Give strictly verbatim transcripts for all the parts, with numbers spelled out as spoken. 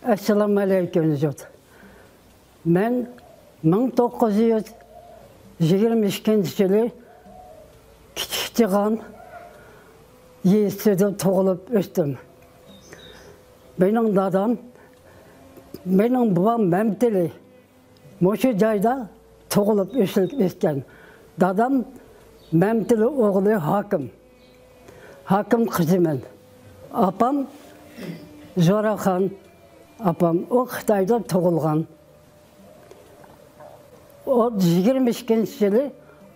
ئەسسالامۇ ئەلەيكۇم، جۇت. مەن مىڭ توققۇز يۈز يىگىرمە ئىككىنچى يىلى كىچىك چىغان يېزىسىدا تۇغۇلۇپ ئۆستۈم. مېنىڭ دادام، مېنىڭ بوۋام مەمتىلى، مۇشۇ جايدا تۇغۇلۇپ ئۆسۈلۈپ ئۆسكەن. دادام مەمتىلى ئوغلى ھاكىم. ھاكىم قىزى مەن. ئاپام زوراخان، ئاپام ئۇ خىتايدا تۇغۇلغان. ئۇ يىگىرمە ئىككىنچى يىلى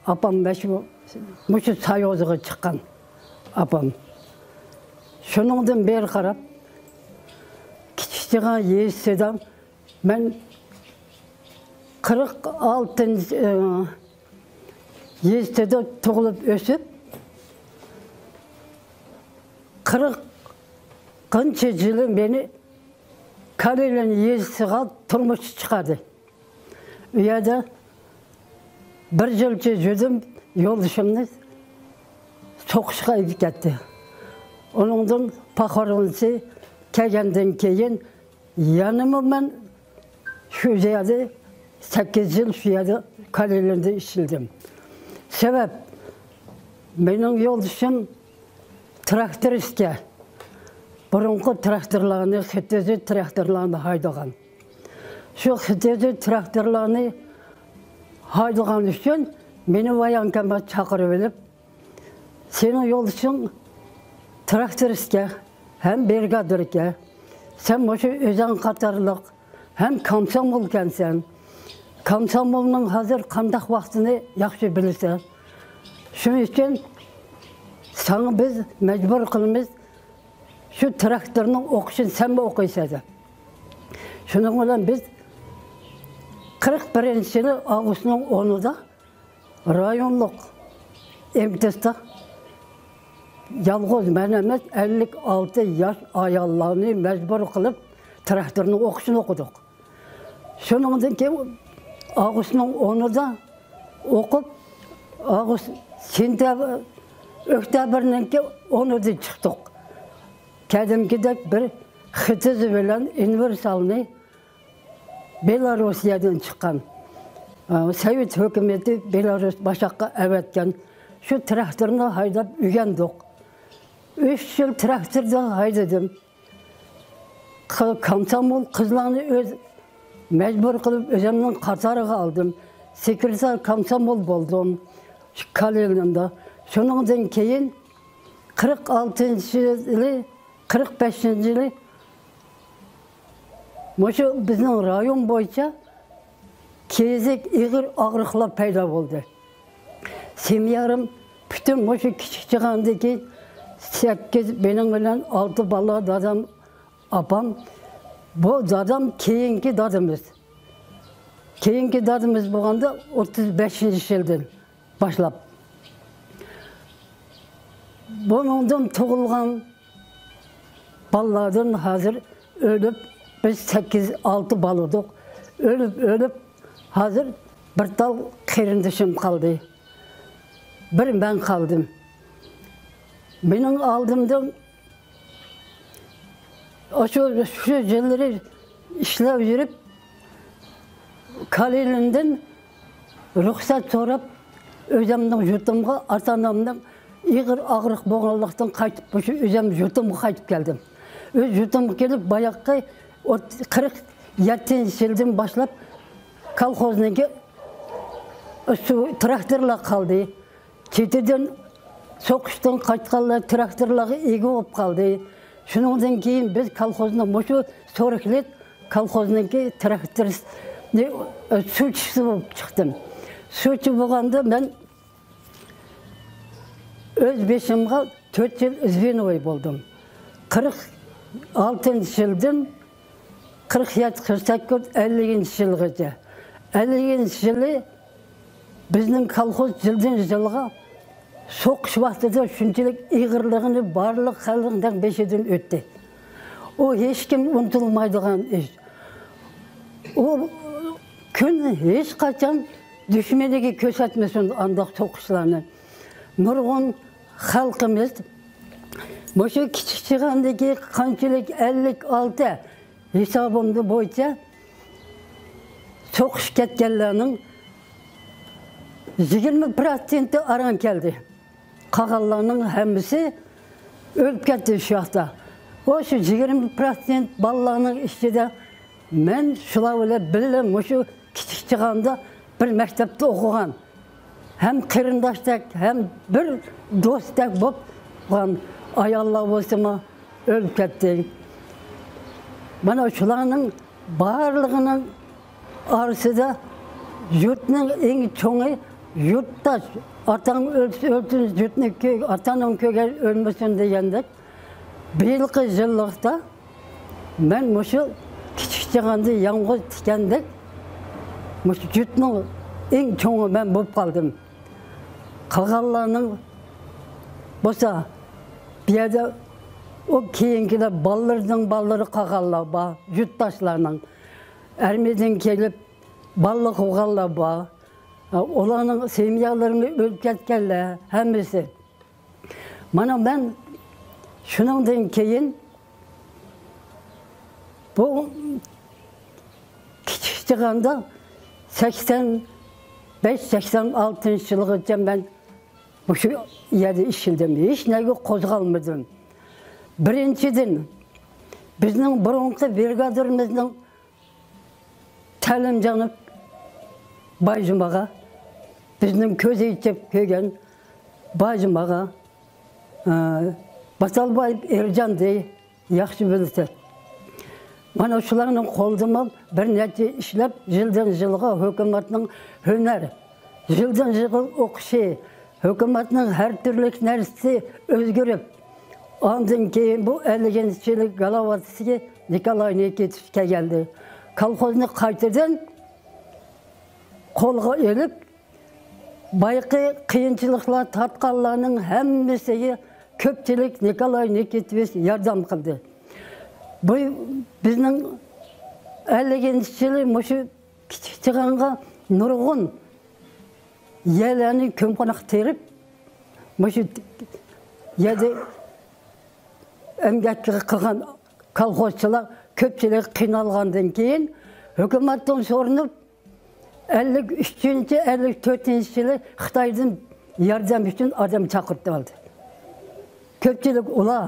ئاپام مەشۇ، مۇشۇ سايوزغا چىققان ئاپام. شۇنىڭدىن بېرى قاراپ، كىچىك چىغان يېزىسىدا مەن قىرىق ئالتىنچى، ئى، يېزىسىدا تۇغۇلۇپ ئۆسۈپ، قىرىقىنچى يىلى مېنى كالىلىن يېزىسىغا تۇرمۇشقا چىقاردى. ئۇ يەردە بىر يىلچە يۈردۈم، يولدىشىمنى سوقۇشقا ئېلىپ كەتتى. ئۇنىڭدىن پاخورنىسى كەلگەندىن كېيىن يەنىمۇ مەن شۇ يەردە سەككىز يىل شۇ يەردە كالىلىندا ئىشلىدىم. سەۋەب، مېنىڭ يولدىشىم تىراكتورىستكە، بۇرۇنقى تىراكتورلارنى، خېتىزى تىراكتورلارنى ھايدىغان. شۇ خېتىزى تىراكتورلارنى ھايدىغان ئۈچۈن مېنى ۋايانكامغا چاقىرىۋېلىپ، سېنىڭ يولدىشىڭ تىراكتورىستكە ھەم برىگادىركەن، سەن مۇشۇ ئۆزەڭ قاتارلىق ھەم كامسومولكەنسەن. كامسومولنىڭ ھازىر قانداق ۋاقتىنى ياخشى بىلىسەن. شۇنىڭ ئۈچۈن ساڭا بىز مەجبۇر قىلىمىز، شۇ تىراكتورنىڭ ئوقۇشىنى سەنمۇ ئوقۇيسەن دەپ. شۇنىڭ بىلەن بىز قىرىق بىرىنچى يىلى ئاۋغۇستنىڭ ئونىدا رايونلۇق ئىمتىستا يالغۇز مەن ئەمەس، ئەللىك ئالتە ياش ئاياللارنى مەجبۇر قىلىپ تىراكتورنىڭ ئوقۇشىنى ئوقۇدۇق. شۇنىڭدىن كېيىن ئاۋغۇستنىڭ ئونىدا ئوقۇپ، ئاۋغۇست، سېنتەبىر، ئۆكتەبىرنىڭكى ئونىدا چىقتۇق. قەدىمكىدەك بىر خېتىز بىلەن ئۇنىۋېرسالنى، بېلاروسىيەدىن چىققان، ئە، سوۋېت ھۆكۈمىتى بېلاروس باشاققا ئەۋەتكەن شۇ تىراكتورنى ھايداپ ئۆگەندۇق. ئۈچ يىل تىراكتوردا ھايدىدىم. قى-، كامسومول قىزلارنى ئۆز مەجبۇر قىلىپ ئۆزۈمنىڭ قاتارىغا ئالدىم. سېكرېتار كامسومول بولدۇم شۇ كالىنىندا. شۇنىڭدىن كېيىن قىرىق ئالتىنچى يىلى، قىرىق بەشىنچى يىلى مۇشۇ بىزنىڭ رايون بويىچە كېسەك ئېغىر ئاغرىقلار پەيدا بولدى. سېمىيەم پۈتۈن مۇشۇ كىچىك چىغاندىكى سەككىز، مېنىڭ بىلەن ئالتە بالا، دادام، ئاپام. بۇ دادام كېيىنكى دادىمىز. كېيىنكى دادىمىز بولغاندا ئوتتۇز بەشىنچى يىلدىن باشلاپ. بۇنىڭدىن تۇغۇلغان بالىلاردىن ھازىر ئۆلۈپ، بىز سەككىز، ئالتە بالا ئىدۇق. ئۆلۈپ، ئۆلۈپ، ھازىر بىر تال قېرىندىشىم قالدى. بىر مەن قالدىم. مېنىڭ ئالدىمدا ئاشۇ، شۇ يىللىرى ئىشلەپ يۈرۈپ، كالىنىندىن رۇخسەت سوراپ، ئۆزۈمنىڭ يۇرتۇمغا، ئاتا-ئانامنىڭ ئېغىر ئاغرىق بولغانلىقتىن قايتىپ، مۇشۇ ئۆزۈم يۇرتۇمغا قايتىپ كەلدىم. ئۆز يۇرتۇمغا كېلىپ، باياققى ئوت-، قىرىق يەتتىنچى يىلدىن باشلاپ كالخوزنىڭكى شۇ تىراكتورلار قالدى. چېتىدىن سوقۇشتىن قايتقانلار تىراكتورلارغا ئىگە بولۇپ قالدى. شۇنىڭدىن كېيىن بىز كالخوزنىڭ مۇشۇ سورۇكلۇق كالخوزنىڭكى تىراكتورىستى، ئە، سۇچىسى بولۇپ چىقتىم. سۇچى بولغاندا مەن ئۆز بېشىمغا تۆت يىل زۋېنوۋوي بولدۇم. قىرىق ئالتىنچى يىلدىن قىرىق يەتتە، قىرىق سەككىز، ئەللىكىنچى يىلغىچە. ئەللىكىنچى يىلى بىزنىڭ كالخوز يىلدىن يىلغا سوقۇش ۋاقتىدا شۇنچىلىك ئېغىرلىقىنى بارلىق خەلقنىڭ بېشىدىن ئۆتتى. ئۇ ھېچكىم ئۇنتۇلمايدىغان ئىش. ئۇ كۈن ھېچقاچان دۈشمىنىگە كۆرسەتمىسۇن ئانداق سوقۇشلارنى. نۇرغۇن خەلقىمىز مۇشۇ كىچىك چىغاندىكى قانچىلىك ئەللىك ئالتە ھېسابىمدا بويىچە سوقۇشقا كەتكەنلەرنىڭ يىگىرمە پىروتسېنتى ئاران كەلدى. قالغانلارنىڭ ھەممىسى ئۆلۈپ كەتتى شۇ ياقتا. ئۇ شۇ يىگىرمە پىروتسېنت بالىلارنىڭ ئىچىدە مەن شۇلار بىلەن بىللە مۇشۇ كىچىك چىغاندا بىر مەكتەپتە ئوقۇغان، ھەم قېرىنداشتەك، ھەم بىر دوستتەك بولۇپ تۇرغان ئاياللار بولسىمۇ ئۆلۈپ كەتتى. مانا شۇلارنىڭ بارلىقىنىڭ ئارىسىدا يۇرتنىڭ ئەڭ چوڭى يۇرتداش، ئاتاڭ ئۆلسە ئۆلسۇن، يۇرتنى كۆ-، ئاتانىڭ كۆرگەن ئۆلمىسۇن دېگەندەك، بىيىلقى يىللىقتا مەن مۇشۇ كىچىك چىغاندا يالغۇز تىكەندەك، مۇشۇ جۈتنىڭ ئەڭ چوڭى مەن بولۇپ قالدىم. قالغانلارنىڭ بولسا، بۇ يەردە ئۇ كېيىنكىلەر، بالىلىرىنىڭ بالىلىرى قالغانلار بار، يۇرتداشلارنىڭ. ئارمىيەدىن كېلىپ بالىلىق بولغانلار بار. ئۇلارنىڭ سېميالىرىمۇ ئۆلۈپ كەتكەنلەر ھەممىسى. مانا مەن شۇنىڭدىن كېيىن بۇ كىچىك چىغاندا سەكسەن بەش، سەكسەن ئالتىنچى يىلغىچە مەن مۇشۇ يەردە ئىشلىدىم. ھېچ نەگە قوزغالمىدىم. بىرىنچىدىن، بىزنىڭ بۇرۇنقى برىگادىرىمىزنىڭ تەلىمجانى بايجۇماغا، بىزنىڭ كۆز ئېچىپ كۆرگەن بايجۇماغا، ئە، باتالبايېۋ ئېرجان دەي ياخشى بىلسە. مانا شۇلارنىڭ قولىدىمۇ بىر نەچچە ئىشلەپ، يىلدىن يىلغا ھۆكۈمەتنىڭ ھۈنەر، يىلدىن يىلغا ئوقۇشى، ھۆكۈمەتنىڭ ھەر تۈرلۈك نەرسىسى ئۆزگىرىپ، ئاندىن كېيىن بۇ ئەللىكىنچى يىلى گالاۋاتسكىي نىكولاي نىكىتىچ كەلگەندى. كولخوزنى قايتىدىن قولغا ئېلىپ، بايىقى قىيىنچىلىقلار تارتقانلارنىڭ ھەممىسىگە كۆپچىلىك نىكولاي نىكىتوۋىچ ياردەم قىلدى. بۇ بىزنىڭ ئەللىكىنچى يىلى مۇشۇ كىچىك چىغانغا نۇرغۇن يەرلەرنى كۆممىقوناق تېرىپ، مۇشۇ يەردە ئەمگەك قىلغان كولخوزچىلار كۆپچىلىك قىينالغاندىن كېيىن، ھۆكۈمەتتىن سورىنىپ، ئەللىك ئۈچىنچى، ئەللىك تۆتىنچى يىلى خىتايدىن ياردەم ئۈچۈن ئادەم چاقىرتىۋالدى. كۆپچىلىك ئۇلار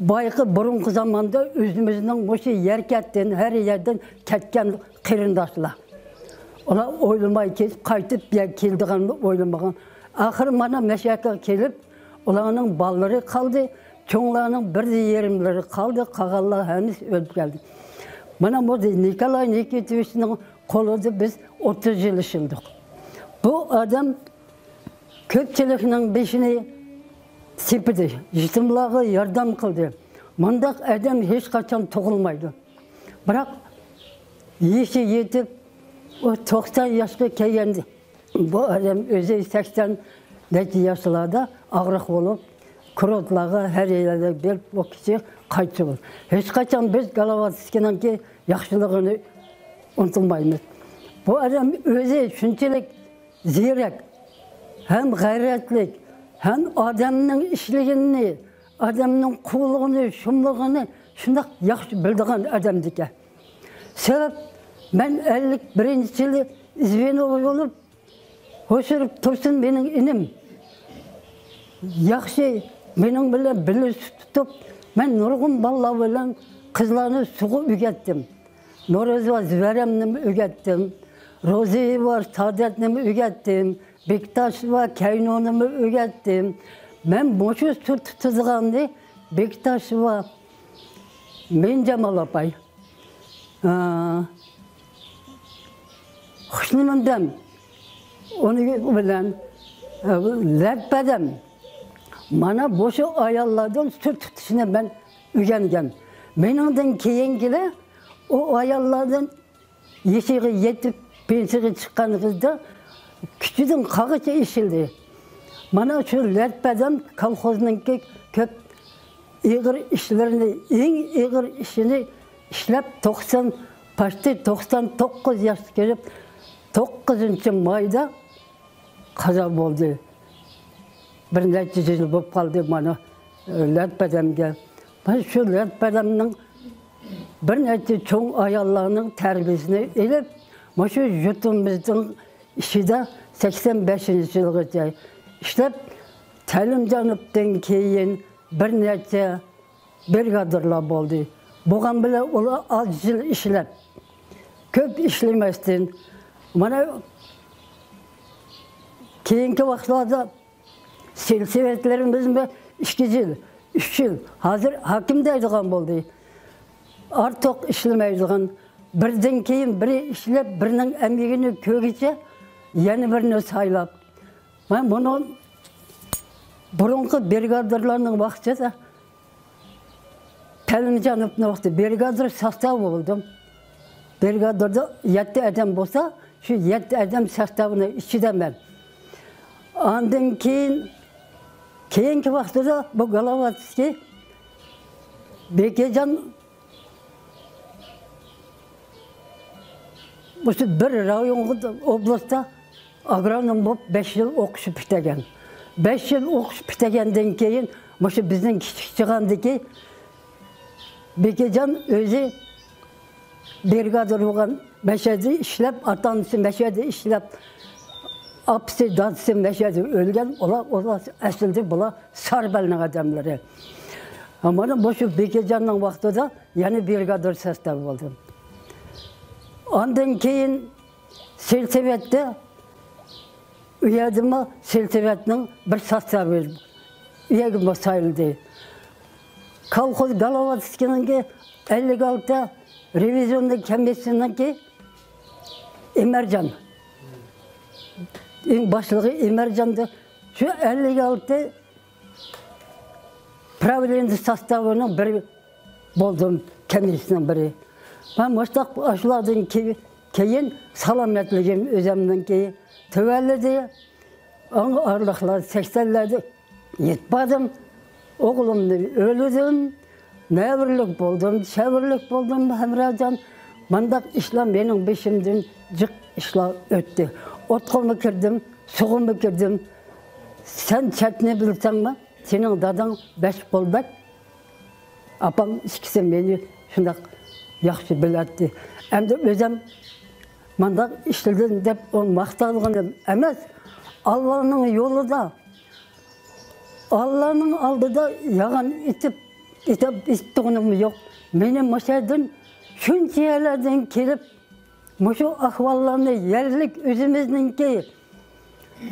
بايىقى بۇرۇنقى زاماندا ئۆزىمىزنىڭ مۇشۇ يەركەنتتىن، ھەر يەردىن كەتكەن قېرىنداشلار. ئۇلار ئويلىماي كېتىپ، قايتىپ بۇ يەرگە كېلىدىغاننى ئويلىمىغان. ئاخىرى مانا مەشەققە كېلىپ، ئۇلارنىڭ بالىلىرى قالدى، چوڭلارنىڭ بىر يېرىملىرى قالدى، قالغانلار ھەممىسى ئۆلۈپ كەلدى. مانا بۇ نىكولاي نىكىتوۋىچنىڭ قولىدا بىز ئوتتۇز يىل ئىشلىدۇق. بۇ ئادەم كۆپچىلىكنىڭ بېشىنى سېپىدى، يېتىملارغا ياردەم قىلدى. مۇنداق ئادەم ھېچقاچان تۇغۇلمايدۇ. بىراق يېشى يېتىپ، ئۇ توقسان ياشقا كەلگەندە، بۇ ئادەم ئۆزى سەكسەن نەچچە ياشلاردا ئاغرىق بولۇپ، كۇرورتلارغا، ھەر يەرلەرگە بېرىپ، ئۇ كىشى قايتىش بولدى. ھېچقاچان بىز گالاۋاتسكىنىڭكى ياخشىلىقىنى ئۇنتۇمايمىز. بۇ ئادەم ئۆزى شۇنچىلىك زېرەك، ھەم غەيرەتلىك، ھەم ئادەمنىڭ ئىشلىگىنىنى، ئادەمنىڭ قۇۋلۇقىنى، شۇملۇقىنى شۇنداق ياخشى بىلىدىغان ئادەمدىكەن. سەۋەب، مەن ئەللىك بىرىنچى يىلى زۋېنوۋ بولۇپ، ھوشۇرۇپ تۇرسۇن مېنىڭ ئىنىم. ياخشى، مېنىڭ بىلەن بىللە سۇ تۇتۇپ، مەن نۇرغۇن بالىلار بىلەن قىزلارنى سۇغا ئۆگەتتىم. نورۇزىۋا زىۋەرەمنىمۇ ئۆگەتتىم. روزىيېۋا سادەتنىمۇ ئۆگەتتىم. بېكتاشېۋا كەينۇنىمۇ ئۆگەتتىم. مەن مۇشۇ سۇ تۇتىدىغاننى بېكتاشېۋا مىنجامال ئاپاي، ئا، خۇشنىمەمدەم، ئۇنى بىلەن، ئا، لەتپەدەم. مانا مۇشۇ ئاياللاردىن سۇ تۇتۇشنى مەن ئۆگەنگەن. مېنىڭدىن كېيىنكىلەر ئۇ ئاياللاردىن يېشىغا يېتىپ، پېنسىيىگە چىققان قىزدا كۈچىدىن قاغىچە ئېشىلدى. مانا شۇ لەتپەدەم كولخوزنىڭكى كۆپ ئېغىر ئىشلىرىنى، ئەڭ ئېغىر ئىشىنى ئىشلەپ، توقسان، پاشتى توقسان توققۇز ياشقا كىرىپ، توققۇزىنچى مايدا قازا بولدى. بىر نەچچە يىل بولۇپ قالدى مانا، ئە، لەتپەدەمگە. مانا شۇ لەتپەدەمنىڭ بىر نەچچە چوڭ ئاياللارنىڭ تەربىيىسىنى ئېلىپ، مۇشۇ يۇرتىمىزنىڭ ئىچىدە سەكسەن بەشىنچى يىلغىچە ئىشلەپ، تەلىم جانىپتىن كېيىن بىر نەچچە برىگادىرلار بولدى. بولغان بىلەن ئۇلار ئاز يىل ئىشلەپ، كۆپ ئىشلىمەستىن، مانا، كېيىنكى ۋاقىتلاردا سېلسېۋەتلىرىمىزمۇ ئىككى يىل، ئۈچ يىل، ھازىر ھاكىم دەيدىغان بولدى. ئارتۇق ئىشلىمەيدىغان، بىردىن كېيىن بىرى ئىشلەپ، بىرىنىڭ ئەمگىكىنى كۆرگۈچە يەنە بىرىنى سايلاپ. مەن بۇنى بۇرۇنقى برىگادىرلارنىڭ ۋاقتىدا، پەلىمجانوفنىڭ ۋاقتىدا برىگادىر ساستاۋى بولدۇم. برىگادىردا يەتتە ئادەم بولسا، شۇ يەتتە ئادەم ساستاۋىنىڭ ئىچىدە مەن. ئاندىن كېيىن، كېيىنكى ۋاقتىدا بۇ گالوۋاتسكىي، بېكىجان مۇشۇ بىر رايونغا، ئوبلاستتا ئاگرونوم بولۇپ بەش يىل ئوقۇشى پۈتتۈرگەن. بەش يىل ئوقۇشى پۈتتۈرگەندىن كېيىن، مۇشۇ بىزنىڭ كىچىك چىغاندىكى بېكىجان ئۆزى برىگادىر بولغان، مەشەدە ئىشلەپ، ئاتا-ئانىسى مەشەدە ئىشلەپ، ئاپىسى، دادىسى مەشەدە ئۆلگەن. ئۇلار، ئۇلار ئەسلىدە بۇلار ساربەلنىڭ ئادەملىرى. مانا مۇشۇ بېكىجاننىڭ ۋاقتىدا يەنە برىگادىر ساستاۋى بولدۇم. ئاندىن كېيىن سېلسېۋەتتە، ئۇ يەردىمۇ سېلسېۋەتنىڭ بىر ساستاۋى ئۇ يەرگىمۇ سايلىدى. كولخوز گالوۋاتسكىينىڭكى ئەللىك ئالتە رېۋىزىيوننىڭ كومىتېتىنىڭكى ئىمەرجان. ئەڭ باشلىقى ئىمەرجاندى. شۇ ئەللىك ئالتە پراۋلېنىيە ساستاۋىنىڭ بىرى بولدۇم، كومىتېتنىڭ بىرى. مەن مۇشتاق ئاشۇلاردىن كېي-، كېيىن سالامەتلىكىم ئۆزۈمنىڭكى تۆۋەنلىدى. ئاڭ ئارىلىقلار سەكسەنلەردە يېتىپ باردىم. ئوغلۇمنى ئۆيلىدىم. نەۋرىلىك بولدۇم، چەۋرىلىك بولدۇم، ھەمراجان. مانداق ئىشلار مېنىڭ بېشىمدىن جىق ئىشلار ئۆتتى. ئوتقىمۇ كىردىم، سۇغىمۇ كىردىم. سەن چەتنى بىلسەڭمۇ، سېنىڭ داداڭ بەش قول بەگ، ئاپام ئىككىسى مېنى شۇنداق ياخشى بىلەتتى. ئەمدى ئۆزۈم مانداق ئىشلىدىم دەپ ئۇنى ماختالغىنىم ئەمەس. ئاللانىڭ يولىدا، ئاللانىڭ ئالدىدا يالغان ئېيتىپ، ئېيتىپ، ئېيتىدىغىنىم يوق. مېنى مۇشۇ يەردىن، شۇنچە يەرلەردىن كېلىپ، مۇشۇ ئەھۋاللارنى يەرلىك ئۆزىمىزنىڭكى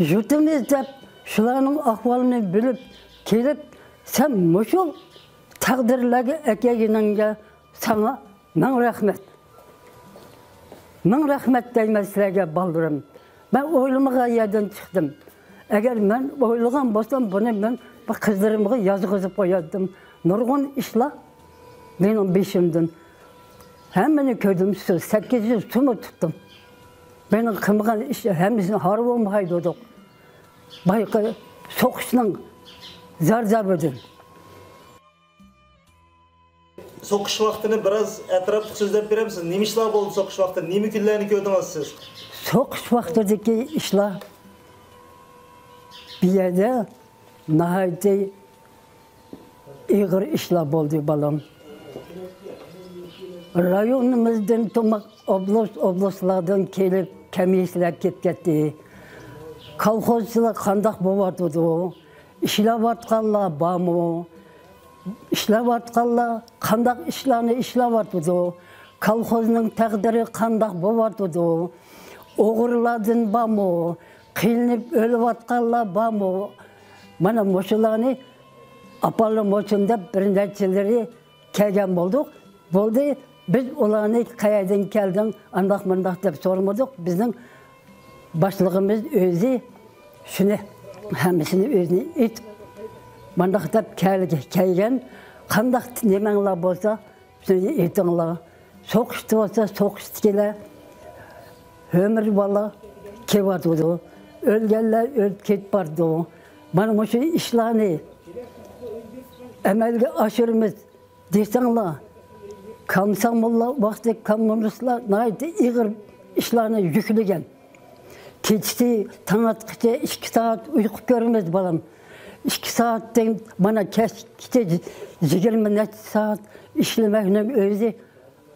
يۇرتىمىز دەپ، شۇلارنىڭ ئەھۋالىنى بىلىپ كېلىپ، سەن مۇشۇ تەقدىرلەرگە ئەكەلگىنىڭگە ساڭا مىڭ رەھمەت. مىڭ رەھمەت دەيمەن سىلەرگە، بالىلىرىم. مەن ئويلىمىغان يەردىن چىقتىم. ئەگەر مەن ئويلىغان بولسام، بۇنى مەن بۇ قىزلىرىمغا يازغۇزۇپ قوياتتىم. نۇرغۇن ئىشلار مېنىڭ بېشىمدىن. ھەممىنى كۆردۈم، سۇ، سەككىز يىل سۇمۇ تۇتتۇم. مېنىڭ قىلمىغان ئىش، ھەممىسىنى ھارۋىمۇ ھايدىدۇق. بايىقى سوقۇشنىڭ زار-زاپىدىن. سوقۇش ۋاقتىنى بىراز ئەتراپلىق سۆزلەپ بېرەمسىز؟ نېمە ئىشلار بولدى سوقۇش ۋاقتىدا؟ نېمە كۈنلەرنى كۆردىڭىز سىز؟ سوقۇش ۋاقتىدىكى ئىشلار بۇ يەردە ناھايىتى ئېغىر ئىشلار بولدى، بالام. رايونىمىزدىن تۇماق ئوبلاست، ئوبلاستلاردىن كېلىپ، كومىسسىيەلەر كېلىپ كەتتى. كولخوزچىلار قانداق بولۇۋاتىدۇ؟ ئىشلەۋاتقانلار بارمۇ؟ ئىشلەۋاتقانلار قانداق ئىشلارنى ئىشلەۋاتىدۇ؟ كولخوزنىڭ تەقدىرى قانداق بولۇۋاتىدۇ؟ ئوغرىلاردىن بارمۇ؟ قىينىلىپ ئۆلۈۋاتقانلار بارمۇ؟ مانا مۇشۇلارنى ئاپارلىمىسۇن دەپ بىر نەچچىلىرى كەلگەن بولدۇق. بولدى، بىز ئۇلارنى «قەيەردىن كەلدىڭ، ئانداق مۇنداق» دەپ سورىمىدۇق. بىزنىڭ باشلىقىمىز ئۆزى شۇنى، ھەممىسىنى ئۆزىنى ئېيتىپ، مانداق دەپ كەل-، كەلگەن، قانداق نېمەڭلار بولسا، شۇنى ئېيتىڭلار. سوقۇشتا بولسا، سوقۇشتىكىلەر ئۆمۈر بالا كېلىۋاتىدۇ. ئۆلگەنلەر ئۆلۈپ كېتىپ بارىدۇ. مانا مۇشۇ ئىشلارنى ئەمەلگە ئاشۇرىمىز دېسەڭلار، كومسوموللار ۋاقتى كوممۇنىستلار ناھايىتى ئېغىر ئىشلارنى يۈكلىگەن. كېچىسى تاڭ ئاتقىچە ئىككى سائەت ئۇيقۇ كۆرىمىز، بالام. ئىككى سائەتتىن مانا كەچكىچە يىگىرمە نەچچە سائەت ئىشلىمەكنىڭ ئۆزى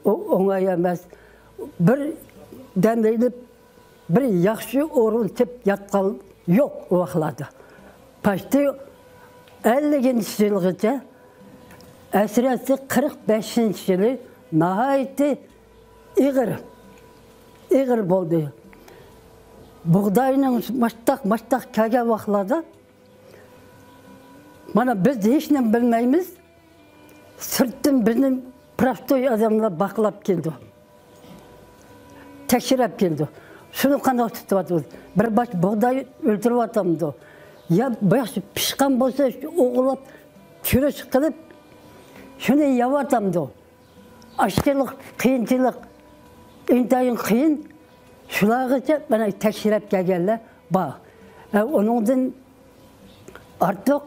بۇ ئوڭاي ئەمەس. بىر دەم ئېلىپ، بىر ياخشى ئورۇن تېپىپ ياتقان يوق ئۇ ۋاقىتلاردا. پاشتى ئەللىكىنچى يىلغىچە، ئەسلىدە قىرىق بەشىنچى يىلى ناھايىتى ئېغىر، ئېغىر بولدى. بۇغداينىڭ ماشتاق، ماشتاق كەلگەن ۋاقىتلاردا، مانا، بىز ھېچنېمە بىلمەيمىز. سىرتتىن بىزنى پراستوي ئادەملەر باقلاپ كېلىدۇ. تەكشۈرۈپ كېلىدۇ. شۇنى قانداق تۇتۇۋاتىمىز؟ بىر باش بۇغداي ئۆلتۈرۈۋاتامدۇ؟ يا باشقا پىشقان بولسا، شۇ ئوغۇرلاپ، چۈرۈش قىلىپ، شۇنى يەۋاتامدۇ؟ ئاشقىلىق، قىيىنچىلىق، ئىنتايىن قىيىن. شۇلارغىچە مانا تەكشۈرۈپ كەلگەنلەر بار. ئە، ئۇنىڭدىن ئارتۇق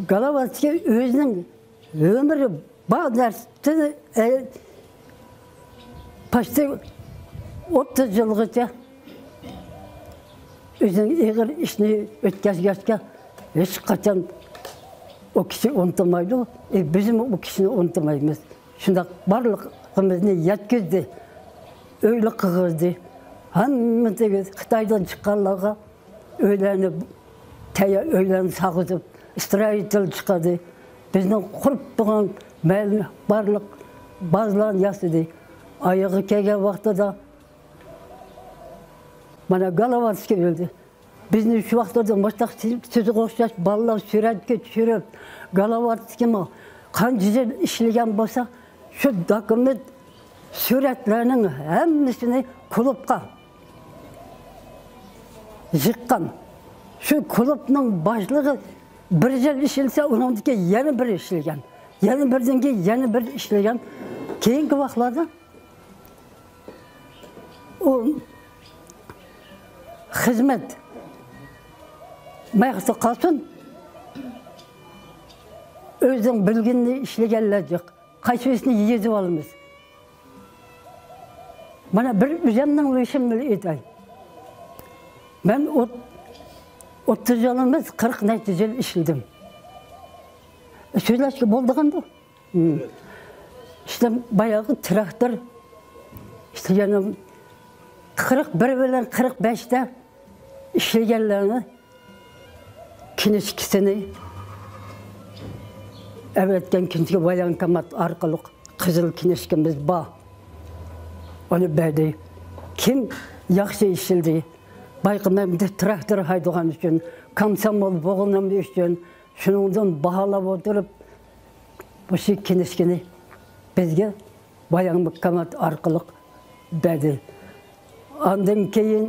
گالاباتسكىي ئۆزىنىڭ ئۆمرى بار نەرسىسىنى، ئە، پاشتى ئوتتۇز يىلغىچە ئۆزىنىڭ ئېغىر ئىشىنى ئۆتكەزگەچكە، ھېچقاچان ئۇ كىشى ئۇنتۇمايدۇ. ئى، بىزمۇ ئۇ كىشىنى ئۇنتۇمايمىز. شۇنداق بارلىقىمىزنى يەتكۈزدى. ئۆيلۈك قىلغۇزدى. ھەممىسىگە، خىتايدىن چىققانلارغا ئۆيلەرنى، تەييار ئۆيلەرنى سالغۇزۇپ، ئىسترويىتېل چىقاردى. بىزنىڭ قۇرۇپ تۇرغان مەھەللە بارلىق بازىلارنى ياسىدى. ئايىغى كەلگەن ۋاقتىدا مانا گالاباتسكىي ئۆلدى. بىزنى شۇ ۋاقىتلاردا مۇشۇنداق سىزگە ئوخشاش بالىلار سۈرەتكە چۈشۈرۈپ، گالاباتسكىيمۇ قانچە يىل ئىشلىگەن بولسا، شۇ دوكۇمېنت، سۈرەتلەرنىڭ ھەممىسىنى كۇلۇبقا يىغقان. شۇ كۇلۇبنىڭ باشلىقى بىر يىل ئىشلىسە، ئۇنىڭدىن كېيىن يەنە بىر ئىشلىگەن. يەنە بىردىن كېيىن يەنە بىر ئىشلىگەن. كېيىنكى ۋاقىتلاردا ئۇ خىزمەت مەيەختە قالسۇن، ئۆزىنىڭ بىلگىنىنى ئىشلىگەنلەر جىق. قايسىبىرسىنى يېزىپ ئالىمىز؟ مانا بىر ئۆزۈمنىڭ ئىشىمنى ئېيتاي. مەن ئوت-، ئوتتۇز يىل ئەمەس، قىرىق نەچچە يىل ئىشلىدىم. سۆزلەشكە بولىدىغاندۇ. مم. ئىشتە باياغى تىراكتور، ئىشتە يەنە قىرىق بىر بىلەن قىرىق بەشتە ئىشلىگەنلەرنى كىنىشكىسىنى ئەۋەتكەن كىنىشكا ۋايانكومات ئارقىلىق قىزىل كىنىشكىمىز بار. ئۇنى بەردى. كىم ياخشى ئىشلىدى؟ بايقى مەمتىك تىراكتور ھەيدىغان ئۈچۈن، كومسومول بولغىنىم ئۈچۈن، شۇنىڭدىن باھالاپ ئولتۇرۇپ، مۇشۇ كىنىشكىنى بىزگە بايانكومات ئارقىلىق بەردى. ئاندىن كېيىن،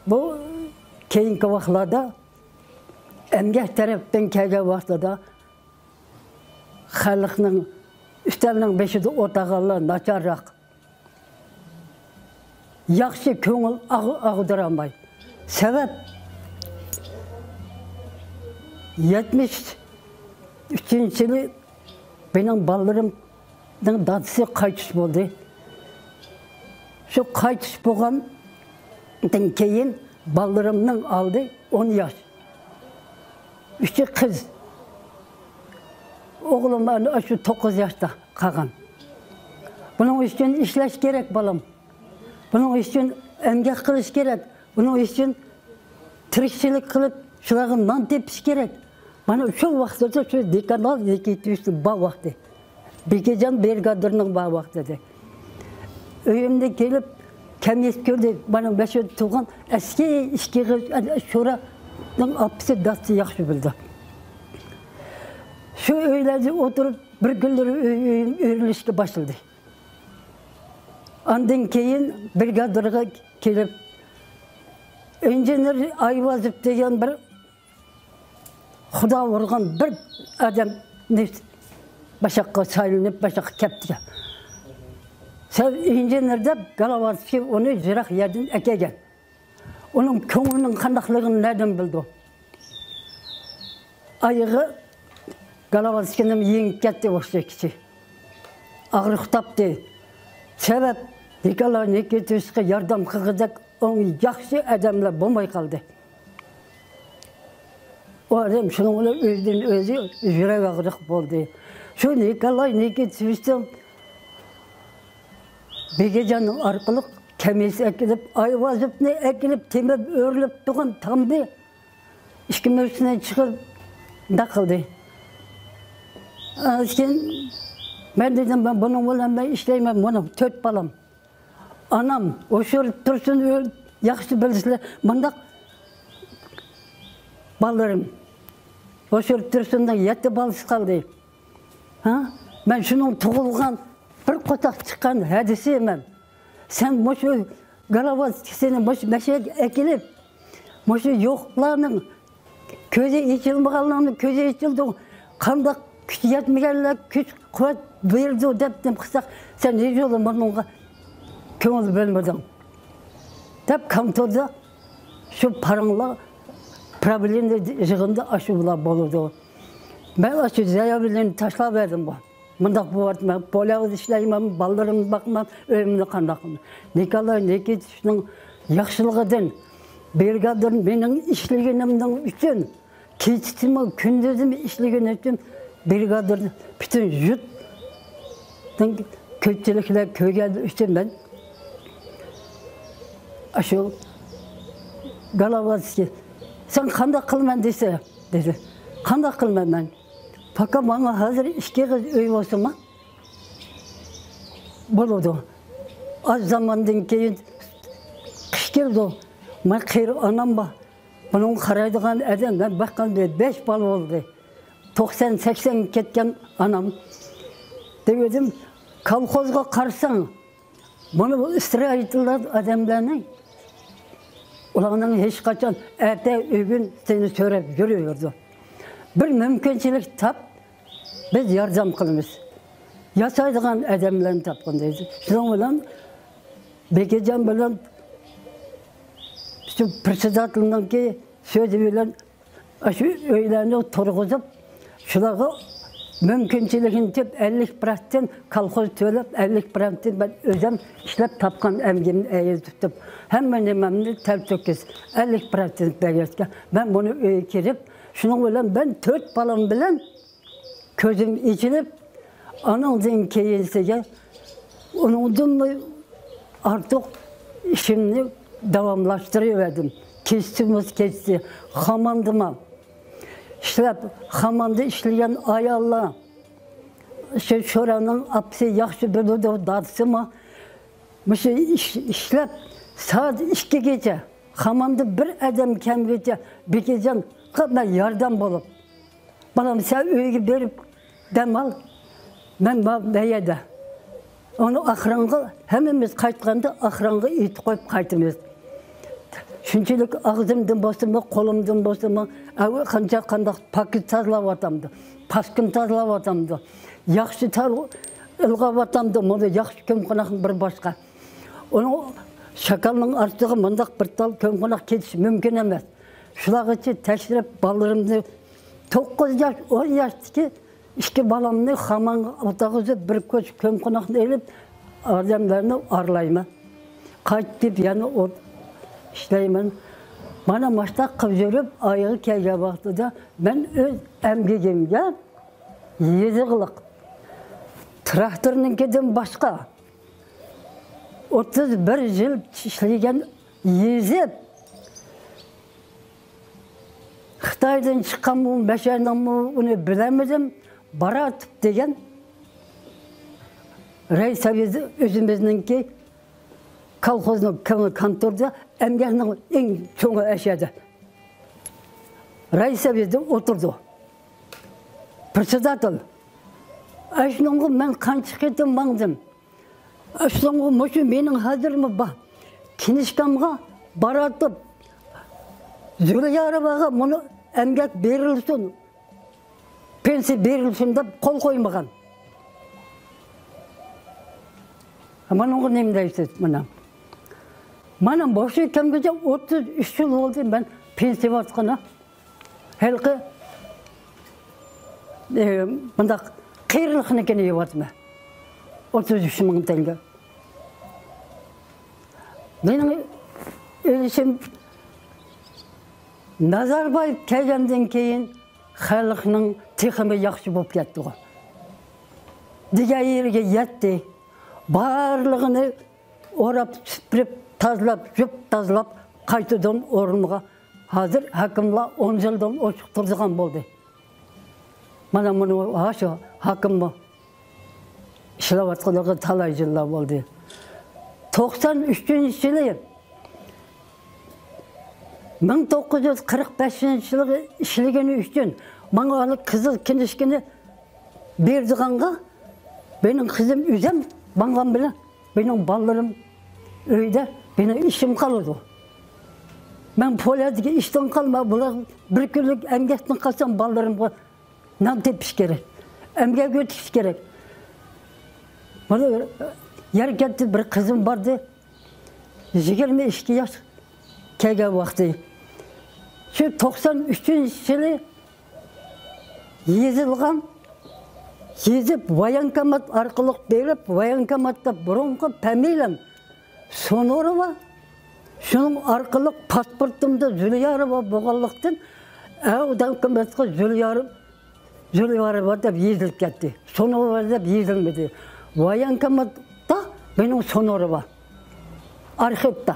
بۇ كېيىنكى ۋاقىتلاردا ئەمگەك تەرەپتىن كەلگەن ۋاقتىدا خەلقنىڭ ئۈستەلنىڭ بېشىدا ئولتۇرغانلار ناچارراق، ياخشى كۆڭۈل ئاغ-، ئاغدۇرالماي. سەۋەب، يەتمىش ئۈچىنچى يىلى مېنىڭ بالىلىرىمنىڭ دادىسى قايتىش بولدى. شۇ قايتىش بولغاندىن كېيىن بالىلىرىمنىڭ ئالدى ئون ياش. ئۈچى قىز. ئوغلۇم ئەنە شۇ توققۇز ياشتا قالغان. بۇنىڭ ئۈچۈن ئىشلەش كېرەك، بالام. بۇنىڭ ئۈچۈن ئەمگەك قىلىش كېرەك. بۇنىڭ ئۈچۈن تىرىكچىلىك قىلىپ، شۇلارغا نان تېپىش كېرەك. مانا شۇ ۋاقىتتا شۇ دېكانال نىكىتوۋىچ بار ۋاقتى. بېكىجان برىگادىرنىڭ بار ۋاقتىدى. ئۆيۈمدە كېلىپ، كەمىيەت كۆردى. مانا مەشۇ تۇغان ئەسكى ئىككى قىز، شورانىڭ ئاپىسى دادىسى ياخشى بىلىدۇ. شۇ ئۆيلەردە ئولتۇرۇپ، بىر كۈنلىرى ئۆي-، ئۆيۈم ئۆرۈلۈشكە باشلىدى. ئاندىن كېيىن برىگادىرغا كېلىپ، ئىنژېنېر ئايۋازوف دېگەن بىر خۇدا ئۇرغان بىر ئادەمنى باشاققا سايلىنىپ، باشاققا كەپتىكەن. سەن ئىنژېنېر دەپ، گالاباتسكىي ئۇنى يىراق يەردىن ئەكەلگەن. ئۇنىڭ كۆڭلىنىڭ قانداقلىقىنى نەدىن بىلىدۇ؟ ئايىغى گالاباتسكىينىڭ يېڭىپ كەتتى ئوخشايدۇ كىشى. ئاغرىق تاپتى. سەۋەب، نىكولاي نىكىتوۋىچقا ياردەم قىلغۇدەك ئوڭ ياخشى ئادەملەر بولماي قالدى. ئۇ ئادەم شۇنىڭ بىلەن ئۆزىدىن ئۆزى يۈرەك ئاغرىق بولدى. شۇ نىكولاي نىكىتىچنىڭ بېگىجان ئارقىلىق كەمىسى ئەكېلىپ، ئايۋازوفنى ئەكېلىپ تېمىپ ئۆرۈلۈپ تۇرغان تامنى ئىككى مۈرىسىنى چىقىپ، مۇنداق قىلدى. ئاندىن كېيىن مەن دېدىم، مەن بۇنىڭ بىلەن مەن ئىشلەيمەن، بۇنىڭ تۆت بالام. ئانام، ھوشۇرۇپ تۇرسۇن، ياخشى بىلىسىلەر، مۇنداق بالىلىرىم. ھوشۇرۇپ تۇرسۇننىڭ يەتتە بالىسى قالدى. ھە؟ مەن شۇنىڭ تۇغۇلغان، بىر قوتاق چىققان ھەدىسى مەن. سەن مۇشۇ گالاۋاتسكىسىنى مۇشۇ مەشەگە ئەكېلىپ، مۇشۇ يوقلارنىڭ كۆزى ئېچىلمىغانلارنىڭ كۆزى ئېچىلدى. قانداق كۈچ يەتمىگەنلەر كۈچ قۇۋۋەت بېرىدۇ دەپ نېمە قىلساق، سەن ھېچ يولى بۇنىڭغا كۆڭۈل بۆلمىدىڭ دەپ كونتوردا شۇ پاراڭلار، پراۋېلنىي يىغىندا ئاشۇ بۇلار بولىدۇ. مەن ئاشۇ زاياۋلىنى تاشلاپ بەردىم بۇ. مۇنداق بولۇۋاتىمەن، پوليادا ئىشلەيمەن، بالىلىرىمنى باقىمەن، ئۆيۈمنى قانداق قىلىمەن؟ نىكولاي نىكىتىچنىڭ ياخشىلىقىدىن، برىگادىر مېنىڭ ئىشلىگىنىمنىڭ ئۈچۈن، كېچىسىمۇ كۈندۈزىمۇ ئىشلىگىنى ئۈچۈن، برىگادىر پۈتۈن يۇرتنىڭ كۆپچىلىكلەر كۆرگەنلىكى ئۈچۈن مەن ئاشۇ گالاۋاتسكىي، سەن قانداق قىلىمەن دېسە، دېدى. قانداق قىلىمەن مەن؟ پاكا ماڭا ھازىر ئىككى ئېغىز ئۆي بولسىمۇ بولىدۇ. ئاز زاماندىن كېيىن قىش كېلىدۇ. مانا قېرى ئانام بار. بۇنىڭغا قارايدىغان ئادەم، مەن باققاندا بەش بالا بولدى. توقسان، سەكسەنگە كەتكەن ئانام. دېۋىدىم، كالخوزغا قارىساڭ، بۇنى ئىسترايىتلار ئادەملەرنى، ئۇلارنىڭ ھېچقاچان ئەتە ئۆگۈن سېنى سۆرەپ يۈرۈۋېرىدۇ. بىر مۇمكىنچىلىك تاپ، بىز ياردەم قىلىمىز. ياسايدىغان ئادەملەرنى تاپقىن دەيدۇ. شۇنىڭ بىلەن بېكىجان بىلەن شۇ پىرېدسېداتېلنىڭكى سۆزى بىلەن شۇ ئۆيلەرنى تۇرغۇزۇپ، شۇلارغا مۇمكىنچىلىكىنچە ئەللىك پىراكتىن كالخوز تۆلەپ، ئەللىك پىراكتىن مەن ئۆزۈم ئىشلەپ تاپقان ئەمگىكىمنى ئەيىب تۇتۇپ، ھەممە نېمەمنى تەلتۆكۈس ئەللىك پىراكتىن بەرگەچكە، مەن بۇنى ئۆيگە كىرىپ، شۇنىڭ بىلەن مەن تۆت بالام بىلەن كۆزۈم ئېچىلىپ، ئانىڭدىن كېيىنسىگە ئۇنىڭدىنمۇ ئارتۇق ئىشىمنى داۋاملاشتۇرۇۋەردىم. كېچىسىمۇ كېچىسى، خاماندىمۇ ئىشلەپ، خاماندا ئىشلىگەن ئاياللار، شۇ شوراننىڭ ئاپىسى ياخشى بىلىدۇ، دادىسىمۇ مۇشۇ ئىش، ئىشلەپ، سائەت ئىككىگىچە، خاماندا بىر ئادەم كەلمىگىچە بېكىجانغا مەن ياردەم بولۇپ، بالام، سەن ئۆيگە بېرىپ دەم ئال، مەن ما-، بۇ يەردە. ئۇنى ئاخىرىنغا، ھەممىمىز قايتقاندا ئاخىرىنغا ئېيتىپ قويۇپ قايتىمىز. شۇنچىلىك ئاغزىمدىن بولسىمۇ، قولۇمدىن بولسىمۇ، ئەۋ-، قانچە قانداق پاكىز تازىلاۋاتامدۇ، پاسكىنا تازىلاۋاتامدۇ، ياخشى تار-، ئىلغاۋاتامدۇ، مانا ياخشى كۆممىقوناقنى بىر باشقا. ئۇنىڭ شاكالنىڭ ئارىسىغا مۇنداق بىر تال كۆممىقوناق كېتىشى مۇمكىن ئەمەس. شۇلارغىچە تەكشۈرۈپ، بالىلىرىمنى، توققۇز ياش، ئون ياشتىكى ئىككى بالامنى خامانغا ئولتۇرغۇزۇپ، بىر كوچا كۆممىقوناقنى ئېلىپ، ئادەملەرنى ئارىلايمەن. قايتىپ يەنە ئوت ئىشلەيمەن. مانا مۇشۇنداق قىلىپ يۈرۈپ، ئايىغى كەلگەن ۋاقتىدا مەن ئۆز ئەمگىكىمگە يېزىقلىق، تىراكتورنىڭكىدىن باشقا ئوتتۇز بىر يىل ئىشلىگەن، يېزىپ، خىتايدىن چىققانمۇ، مەشەنىڭمۇ، ئۇنى بىلەلمىدىم. باراتوف دېگەن رەئىس سوۋېتى، ئۆزىمىزنىڭكى كالخوزنىڭ كون-، كونتوردا ئەمگەكنىڭ ئەڭ چوڭى ئەشەدە. رەئىس سوۋېتى ئولتۇرىدۇ. پىرېدسېداتېل. ئاشۇنىڭغا مەن قانچە قېتىم ماڭدىم. ئاشۇنىڭغا مۇشۇ مېنىڭ ھازىرمۇ بار. كىنىشكامغا باراتوف، زۇلياروۋاغا مۇنى ئەمگەك بېرىلسۇن، پېنسىيە بېرىلسۇن دەپ قول قويمىغان. مانىڭغا نېمە دەيسىز مانا؟ مانا مۇشۇ كەمگىچە ئوتتۇز ئۈچ يىل بولدى مەن پېنسىيە ئالغىنى. ھېلىقى، ئى، مۇنداق قېرىلىقنىڭكىنى يەۋاتىمەن. ئوتتۇز ئۈچ مىڭ تەڭگە. مېنىڭ ئۆيلىشىم نازاربايېۋ كەلگەندىن كېيىن خەلقنىڭ تېخىمۇ ياخشى بولۇپ كەتتىغۇ. دېگەن يېرىگە يەتتى. بارلىقىنى ئوراپ، سۈپۈرۈپ، تازىلاپ، يۇيۇپ تازىلاپ، قايتىدىن ئورنىغا. ھازىر ھاكىملار ئون يىلدىن ئوشۇق تۇرىدىغان بولدى. مانا مۇنى ھاشۇ ھاكىممۇ ئىشلەۋاتقىنىغا تالاي يىللار بولدى. توقسان ئۈچىنچى يىلى، مىڭ توققۇز يۈز قىرىق بەشىنچى يىلى ئىشلىگىنى ئۈچۈن ماڭا ئانا قىزىل كىنىشكىنى بېرىدىغانغا، مېنىڭ قىزىم ئۆزۈم ماڭغان بىلەن، مېنىڭ بالىلىرىم ئۆيدە، مېنىڭ ئىشىم قالىدۇ. مەن پوليادىكى ئىشتىن قالما، بۇلار بىر كۈنلۈك ئەمگەكتىن قالسام، بالىلىرىمغا نان تېپىش كېرەك، ئەمگەك ئۆتۈش كېرەك. مانا يەركەنتتە بىر قىزىم باردى، يىگىرمە ئىككى ياش كەلگەن ۋاقتى. شۇ توقسان ئۈچىنچى يىلى يېزىلغان، يېزىپ، ۋايانكومات ئارقىلىق بېرىپ، ۋايانكوماتتا بۇرۇنقى پەمىلەم سونۇرova، شۇنىڭ ئارقىلىق پاسپورتۇمدا زۇليارova بولغانلىقتىن، ئەۋ ۋايانكوماتقا زۇليار-، زۇليارova دەپ يېزىلىپ كەتتى. سونۇرova دەپ يېزىلمىدى. ۋايانكوماتتا مېنىڭ سونۇرova. ئارخىپتا.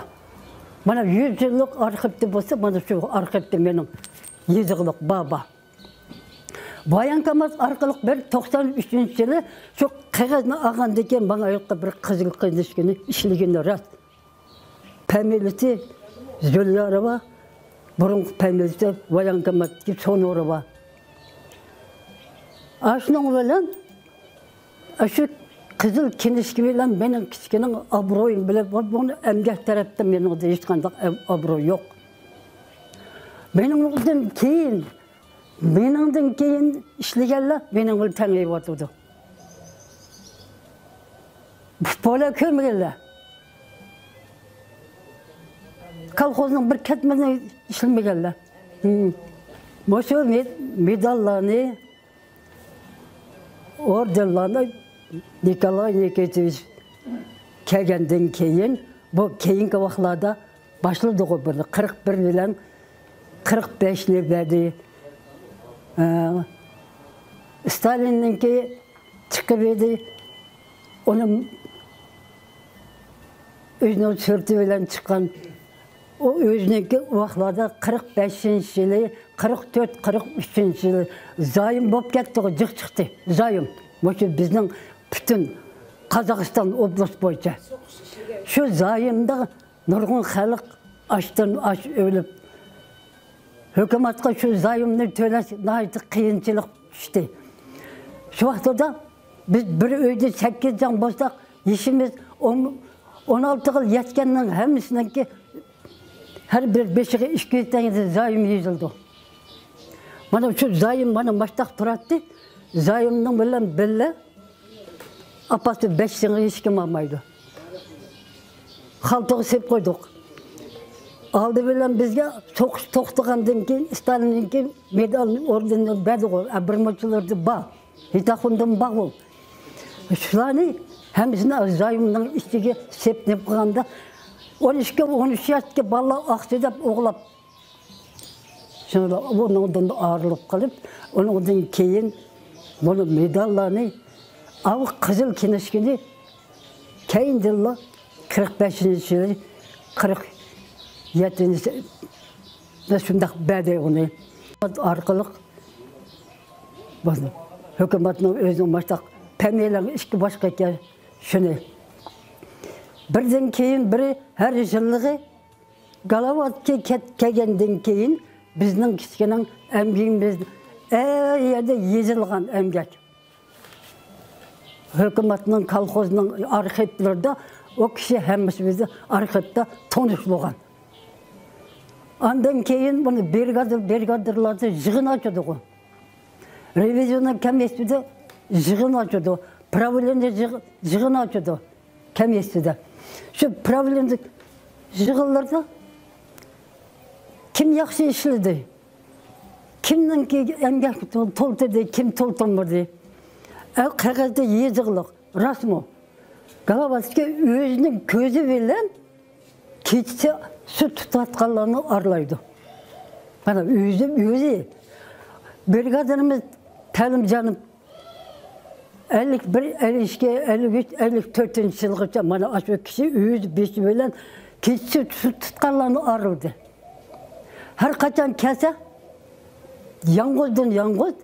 مانا يۈز يىللىق ئارخىپتا بولسا، مانا شۇ ئارخىپتا مېنىڭ يېزىقلىق بار، بار. ۋايانكومات ئارقىلىق بىر توقسان ئۈچىنچى يىلى شۇ قەغەزنى ئالغاندىن كېيىن، ماڭا ئاياققا بىر قىزىل كىنىشكىنى ئىشلىگىنى راست. پەمىلىسى زۇليارova، بۇرۇنقى پەمىلىسى ۋايانكوماتتىكى سونۇرova. ئاشۇنىڭ بىلەن، ئاشۇ قىزىل كىنىشكا بىلەن مېنىڭ كىچىكىنىڭ ئابرۇيۇم بىلەن، بۇ، بۇنى ئەمگەك تەرەپتىن مېنىڭدە ھېچقانداق ئەم-، ئابرۇي يوق. مېنىڭدىن كېيىن، مېنىڭدىن كېيىن ئىشلىگەنلەر مېنىڭ بىلەن تەڭ يەۋاتىدۇ. پوليا كۆرمىگەنلەر. كولخوزنىڭ بىر كەتمىنى ئىشلىمىگەنلەر. ھىم. مۇشۇ مې-، مېداللارنى، ئوردېنلارنى نىكولاي نىكىتىچ كەلگەندىن كېيىن، بۇ كېيىنكى ۋاقىتلاردا باشلىدىغۇ بۇنى. قىرىق بىر بىلەن قىرىق بەشنى بەردى. ئە، ستالىننىڭكى چىقىپ ئىدى. ئۇنى ئۆزىنىڭ سۈرىتى بىلەن چىققان. ئۇ ئۆزىنىڭكى ئۇ ۋاقىتلاردا قىرىق بەشىنچى يىلى، قىرىق تۆت، قىرىق ئۈچىنچى يىلى زايوم بولۇپ كەتتىغۇ، جىق چىقتى. زايوم. مۇشۇ بىزنىڭ پۈتۈن قازاقىستان ئوبلاست بويىچە. شۇ زايومدا نۇرغۇن خەلق ئاچتىن ئاچ ئۆلۈپ، ھۆكۈمەتكە شۇ زايومنى تۆلەش ناھايىتى قىيىنچىلىق چۈشتى. شۇ ۋاقتىدا بىز بىر ئۆيدە سەككىز جان بولساق، يېشىمىز ئون، ئون ئالتىغا يەتكەننىڭ ھەممىسىنىڭكى ھەر بىر بېشىغا ئىككى يۈز تەڭگە زايوم يېزىلدى. مانا شۇ زايوم مانا ماشتاق تۇراتتى. زايومنىڭ بىلەن بىللە ئاپىسى بەش تىڭغا ھېچكىم ئالمايدۇ. خالتىغا سېلىپ قويدۇق. ئالدى بىلەن بىزگە سوقۇش توختىغاندىن كېيىن، ستالىننىڭكى مېدال ئوردېنىنى بەردىغۇ، ئە، بىر مۇنچىلىرىدا بار. ھېيتاخۇندىمۇ بارغۇ. شۇلارنى ھەممىسىنى زايومنىڭ ئىچىگە سېپىپ قويغاندا، ئون ئىككى، ئون ئۈچ ياشتىكى بالىلار ئاقچا دەپ ئوغلاپ، شۇنىڭدا ئۇنىڭدىن ئايرىلىپ قېلىپ، ئۇنىڭدىن كېيىن بۇنى مېداللارنى، ئاۋۇ قىزىل كىنىشكىنى كەينىدىنلا قىرىق بەشىنچى يىلى، قىرىق يەتتىنچى يىلى شۇنداق بەردى ئۇنى. ئارقىلىق ھۆكۈمەتنىڭ ئۆزىنىڭ مۇشۇنداق پەمىيەلەرنىڭ ئىككى باشقا ئىكەن، شۇنى. بىردىن كېيىن بىرى ھەر يىللىقى گالاۋاتكا كەت-، كەلگەندىن كېيىن بىزنىڭ كىچىكىنىڭ ئەمگىكىمىز ئەر يەردە يېزىلغان ئەمگەك. ھۆكۈمەتنىڭ، كولخوزنىڭ ئارخىپلىرىدا ئۇ كىشى ھەممىسى بىزدە ئارخىپتا تونۇش بولغان. ئاندىن كېيىن بۇنى برىگادىر، برىگادىرلاردا يىغىن ئاچىدىغۇ. رېۋىزىيوننىڭ كومىتېتىدا يىغىن ئاچىدۇ. پراۋلېنىيە يىغ-، يىغىن ئاچىدۇ كومىتېتىدا. شۇ پراۋلېنىيە يىغىنلىرىدا كىم ياخشى ئىشلىدى؟ كىمنىڭكى ئەمگەك تول-، تولتۇردى، كىم تولتۇرمىدى؟ ئە، قەغەزدە يېزىقلىق، راستمۇ؟ گالاۋاتسكىي ئۆزىنىڭ كۆزى بىلەن كېچىسى سۈت تۇتۇۋاتقانلارنى ئارىلايدۇ. مانا ئۆزى، ئۆزى. برىگادىرىمىز تەلىمجانوف ئەللىك بىر، ئەللىك ئىككى، ئەللىك ئۈچ، ئەللىك تۆتىنچى يىلغىچە مانا ئاشۇ كىشى ئۆز بېشى بىلەن كېچىسى تۇتۇپ تۇتقانلارنى ئارىلىدى. ھەر قاچان كەلسە، يالغۇزدىن يالغۇز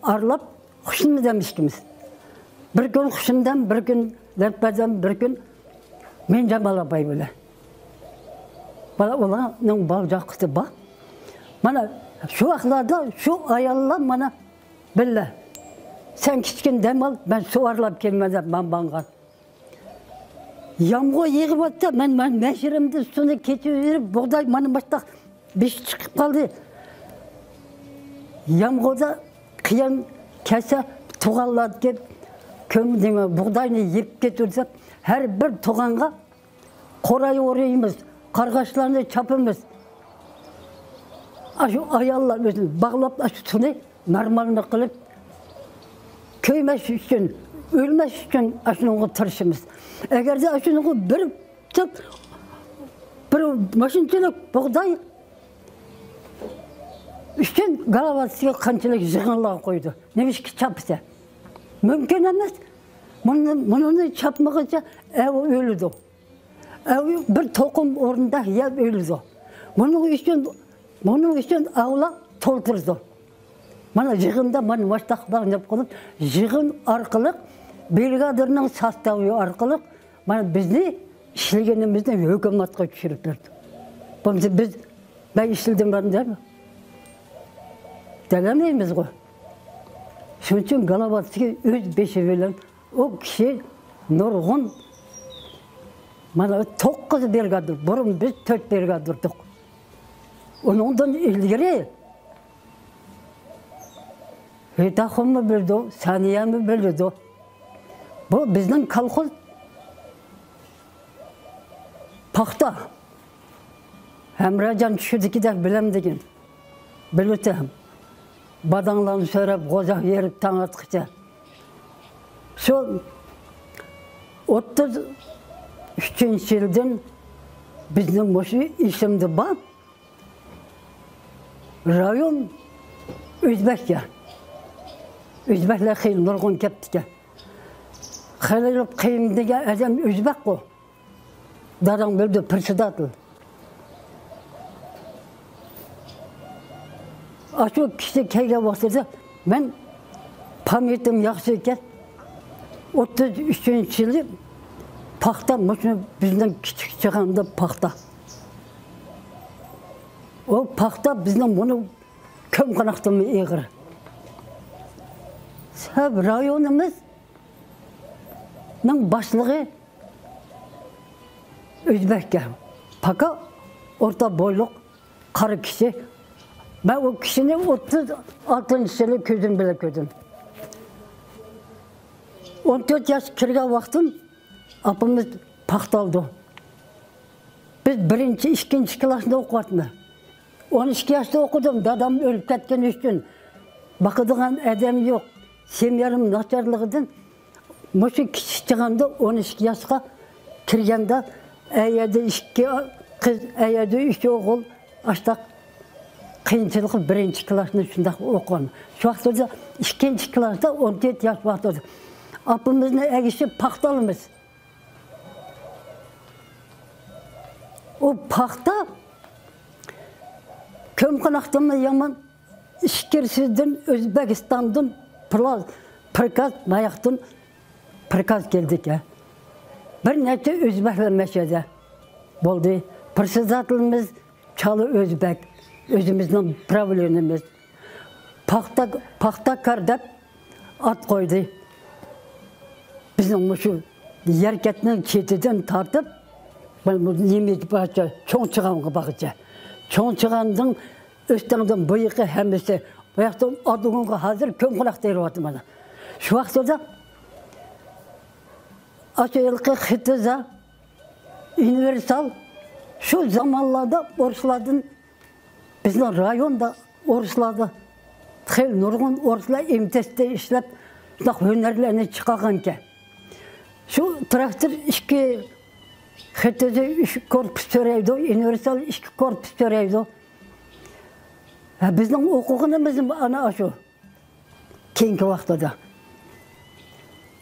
ئارىلاپ خۇشامەت ئىككىمىز. بىر كۈن خۇشامەت، بىر كۈن لەتپەدەم، بىر كۈن مىنجامال ئاپاي بىلەن. بالا، ئۇلارنىڭ بالا چاقىسى بار. مانا شۇ ۋاقىتلاردا شۇ ئاياللار مانا بىللە. سەن كىچىككىنە دەم ئال، مەن سۇ ئارىلاپ كېلىمەن دەپ ماڭغان. يامغۇر يېغىۋاتسا، مەن، مەن مەشرىمدە سۇنى كېچىپ يۈرۈپ، بۇغداي مانا مۇشتاق بېشى چىقىپ قالدى. يامغۇردا قىيان كەلسە، تۇغانلار كېلىپ، كۆم-، نېمە، بۇغداينى يەپ كېتىدۇ دەپ، ھەر بىر تۇغانغا قوراي ئورۇيمىز، قارغاشلارنى چاپىمىز. ئاشۇ ئاياللار ئۆزىنى باغلاپ، ئاشۇ سۇنى نورمالنى قىلىپ، كۆيمەس ئۈچۈن، ئۆلمەس ئۈچۈن ئاشۇنىڭغا تىرىشىمىز. ئەگەردە ئاشۇنىڭغا بىر تۈپ، بىر ماشىنىچىلىك بۇغداي ئۈچۈن گالاباتسكىي قانچىلىك يىغىنلار قويدى. نېمىشقا چاپسا؟ مۇمكىن ئەمەس. مۇنى، مۇنى چاپمىغىچە ئەۋ ئۆلىدۇ. ئەۋ بىر توقۇم ئورنىدا يەپ ئۆلىدۇ. بۇنىڭ ئۈچۈن، بۇنىڭ ئۈچۈن ئاۋلا تولدۇرىدۇ. مانا يىغىندا مانا مۇشتاق باغلىنىپ قېلىپ، يىغىن ئارقىلىق، برىگادىرنىڭ ساستاۋى ئارقىلىق مانا بىزنى ئىشلىگىنىمىزنى ھۆكۈمەتكە چۈشۈرۈپ بەردى. بولمىسا بىز، مەن ئىشلىدىم دەپ دەلەيمىزغۇ. شۇنىڭ ئۈچۈن گالاباتسكىي ئۆز بېشى بىلەن ئۇ كىشى نۇرغۇن، مانا توققۇز برىگادىر، بۇرۇن بىز تۆت برىگادىر ئىدۇق. ئۇنىڭدىن ئىلگىرى ھېيتاخۇنمۇ بىلىدۇ، سانىيەمۇ بىلىدۇ. بۇ بىزنىڭ كالخوز پاختا. ھەمراجان چۈشىدىكىدەك بىلەمدىكىن. بىلىتەم. باداڭلارنى سۆرەپ، غوجا يېرىپ تاڭ ئاتقىچە. شۇ ئوتتۇز ئۈچىنچى يىلدىن بىزنىڭ مۇشۇ ئېسىمدە بار. رايون ئۆزبەككە. ئۆزبەكلەر خېلى نۇرغۇن كەپتىكەن. خېلى قىيىن دېگەن ئادەم ئۆزبەكقۇ. داداڭ بىلدى، پىرسىداتىل. ئاشۇ كىشى كەلگەن ۋاقتىدا مەن پاميىتىم ياخشى ئىكەن. ئوتتۇز ئۈچىنچى يىلى پاختا، مۇشۇ بىزنىڭ كىچىك چېغىمدا پاختا. ئۇ پاختا بىزنىڭ بۇنى كۆم قوناقتىنمۇ ئېغىر. سەۋەب رايونىمىزنىڭ باشلىقى ئۆزبەككە، پاكا ئورتا بويلۇق قارا كىشى. مەن ئۇ كىشىنى ئوتتۇز ئالتىنچى يىلى كۆزۈم بىلەن كۆردۈم. ئون تۆت ياش كىرگەن ۋاقتىم ئاپىمىز پاختالدى. بىز بىرىنچى، ئىككىنچى كىلاسنى ئوقۇۋاتىمىز. ئون ئىككى ياشتا ئوقۇدۇم، دادام ئۆلۈپ كەتكەن ئۈچۈن. باقىدىغان ئادەم يوق. سېميام ناچارلىقىدىن مۇشۇ كىچىك چېغىمدا ئون ئىككى ياشقا كىرگەندە، ئەيەردە ئىككى قىز، ئەيەردە ئۈچ ئوغۇل، ئاشتاق قىيىنچىلىقى بىرىنچى كىلاسنى شۇنداق ئوقۇغان. شۇ ۋاقىتتا ئىككىنچى كىلاستا ئون تۆت ياش ۋاقتىدا ئاپىمىزنى ئەگىشىپ پاختا ئالىمىز. ئۇ پاختا كۆم قوناقتىنمۇ يامان، ئىچكىرىسىدىن ئۆزبېكىستاندىن پلا-، پرىكاز، ماياقتىن پرىكاز كەلدىكەن. بىر نەچچە ئۆزبەكلەر مەشەدە بولدى. پىرسىداتىلىمىز چالا ئۆزبەك، ئۆزىمىزنىڭ پراۋلېنىمىز. پاختا، پاختاكار دەپ ئات قويدى. بىزنىڭ مۇشۇ يەركەتنىڭ چېتىدىن تارتىپ، مانا بۇ نېمە بارچە، چوڭ چىغانغا بارغىچە. چوڭ چىغاندىن ئۆستەڭدىن بۇ يېقى ھەممىسى. بۇ ياقتا ئادىغۇنغا ھازىر كۆم قوناق دېيىلىۋاتىدۇ مانا. شۇ ۋاقتىدا ئاشۇ ھېلىقى خىتىزا، ئۇنىۋېرسال شۇ زامانلاردا ئورۇسلاردىن، بىزنىڭ رايوندا ئورۇسلاردا خېلى نۇرغۇن ئورۇسلار ئېمتېستە ئىشلەپ، شۇنداق ھۈنەرلەرنى چىقارغانىكەن. شۇ تىراكتور ئىككى خىتىزا ئۈچ كورپۇس تۆرەيدۇ، ئۇنىۋېرسال ئىككى كورپۇس تۆرەيدۇ. ھە، بىزنىڭ ئوقۇغىنىمىز ئانا شۇ. كېيىنكى ۋاقتىدا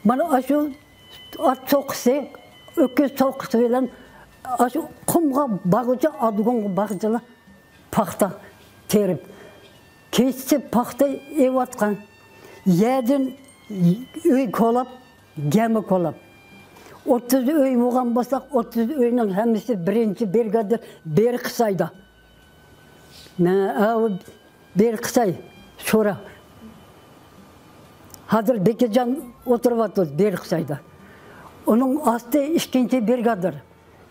مانا ئاشۇ ئات سوقىسى، ئۆكۈز سوقىسى بىلەن ئاشۇ قۇمغا بارغۇچە، ئادگۇڭغا بارغۇچىلا پاختا تېرىپ، كېچىسى پاختا ئېۋىۋاتقان، يەردىن ئۆي كولاپ، گەمە كولاپ. ئوتتۇز ئۆي بولغان بولساق، ئوتتۇز ئۆينىڭ ھەممىسى بىرىنچى برىگادىر بېرىقسايدا. مەن ئاۋۇ بېرىقساي شورا. ھازىر بېكىرجان ئولتۇرۇۋاتىدۇ بېرىقسايدا. ئۇنىڭ ئاستى ئىككىنچى برىگادىر.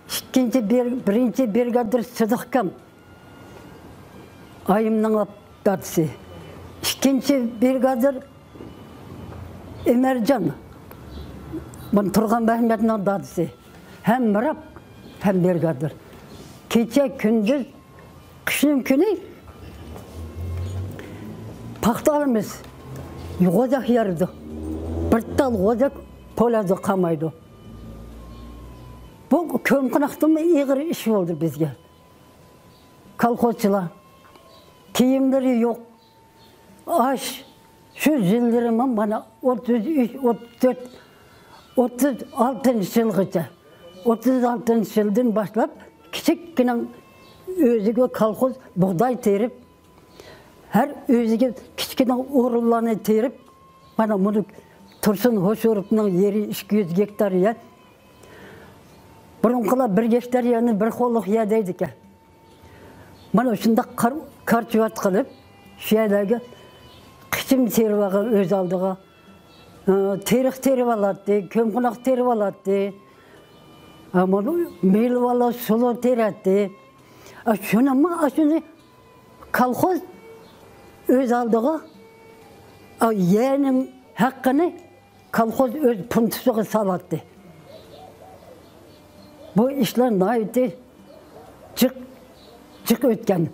ئىككىنچى بىر، بىرىنچى برىگادىر سىدىقكام، ئايىمنىڭ دادىسى. ئىككىنچى برىگادىر ئۆمەرجان، مانا تۇرغان مەمەتنىڭ دادىسى. ھەم مىراب، ھەم برىگادىر. كېچە كۈندۈز، قىشنىڭ كۈنى پاختا ئالىمىز. غوزاك يارىدۇ. بىر تال غوزاك پولەدە قالمايدۇ. بۇ كۆم قوناقتىنمۇ ئېغىر ئىش بولدى بىزگە. كالخوزچىلار، كىيىملىرى يوق. ئاش، شۇ يىللىرىمۇ مانا ئوتتۇز ئۈچ، ئوتتۇز تۆت، ئوتتۇز ئالتىنچى يىلغىچە. ئوتتۇز ئالتىنچى يىلدىن باشلاپ كىچىككىنە ئۆزىگە كالخوز بۇغداي تېرىپ، ھەر ئۆزىگە كىچىككىنە ئورۇنلارنى تېرىپ، مانا مۇنۇ تۇرسۇن ھوشۇروپنىڭ يېرى ئىككى يۈز گېكتار يەر. بۇرۇنقىلار بىر گېكتار يەرنى بىر قوللۇق يەر دەيدىكەن. مانا شۇنداق قار-، كارچۇۋات قىلىپ، شۇ يەرلەرگە قىچىم تېرىۋالغان ئۆز ئالدىغا. ئى، تېرىق تېرىۋالاتتى، كۆمقوناق تېرىۋالاتتى. ئە، مانا مېلىۋالا سۇلۇ تېرەتتى. ئە، شۇنىمۇ، ئە، شۇنى كالخوز ئۆز ئالدىغا، ئە، يەرنىڭ ھەققىنى كالخوز ئۆز پونتىسىغا سالاتتى. بۇ ئىشلار ناھايىتى جىق، جىق ئۆتكەن.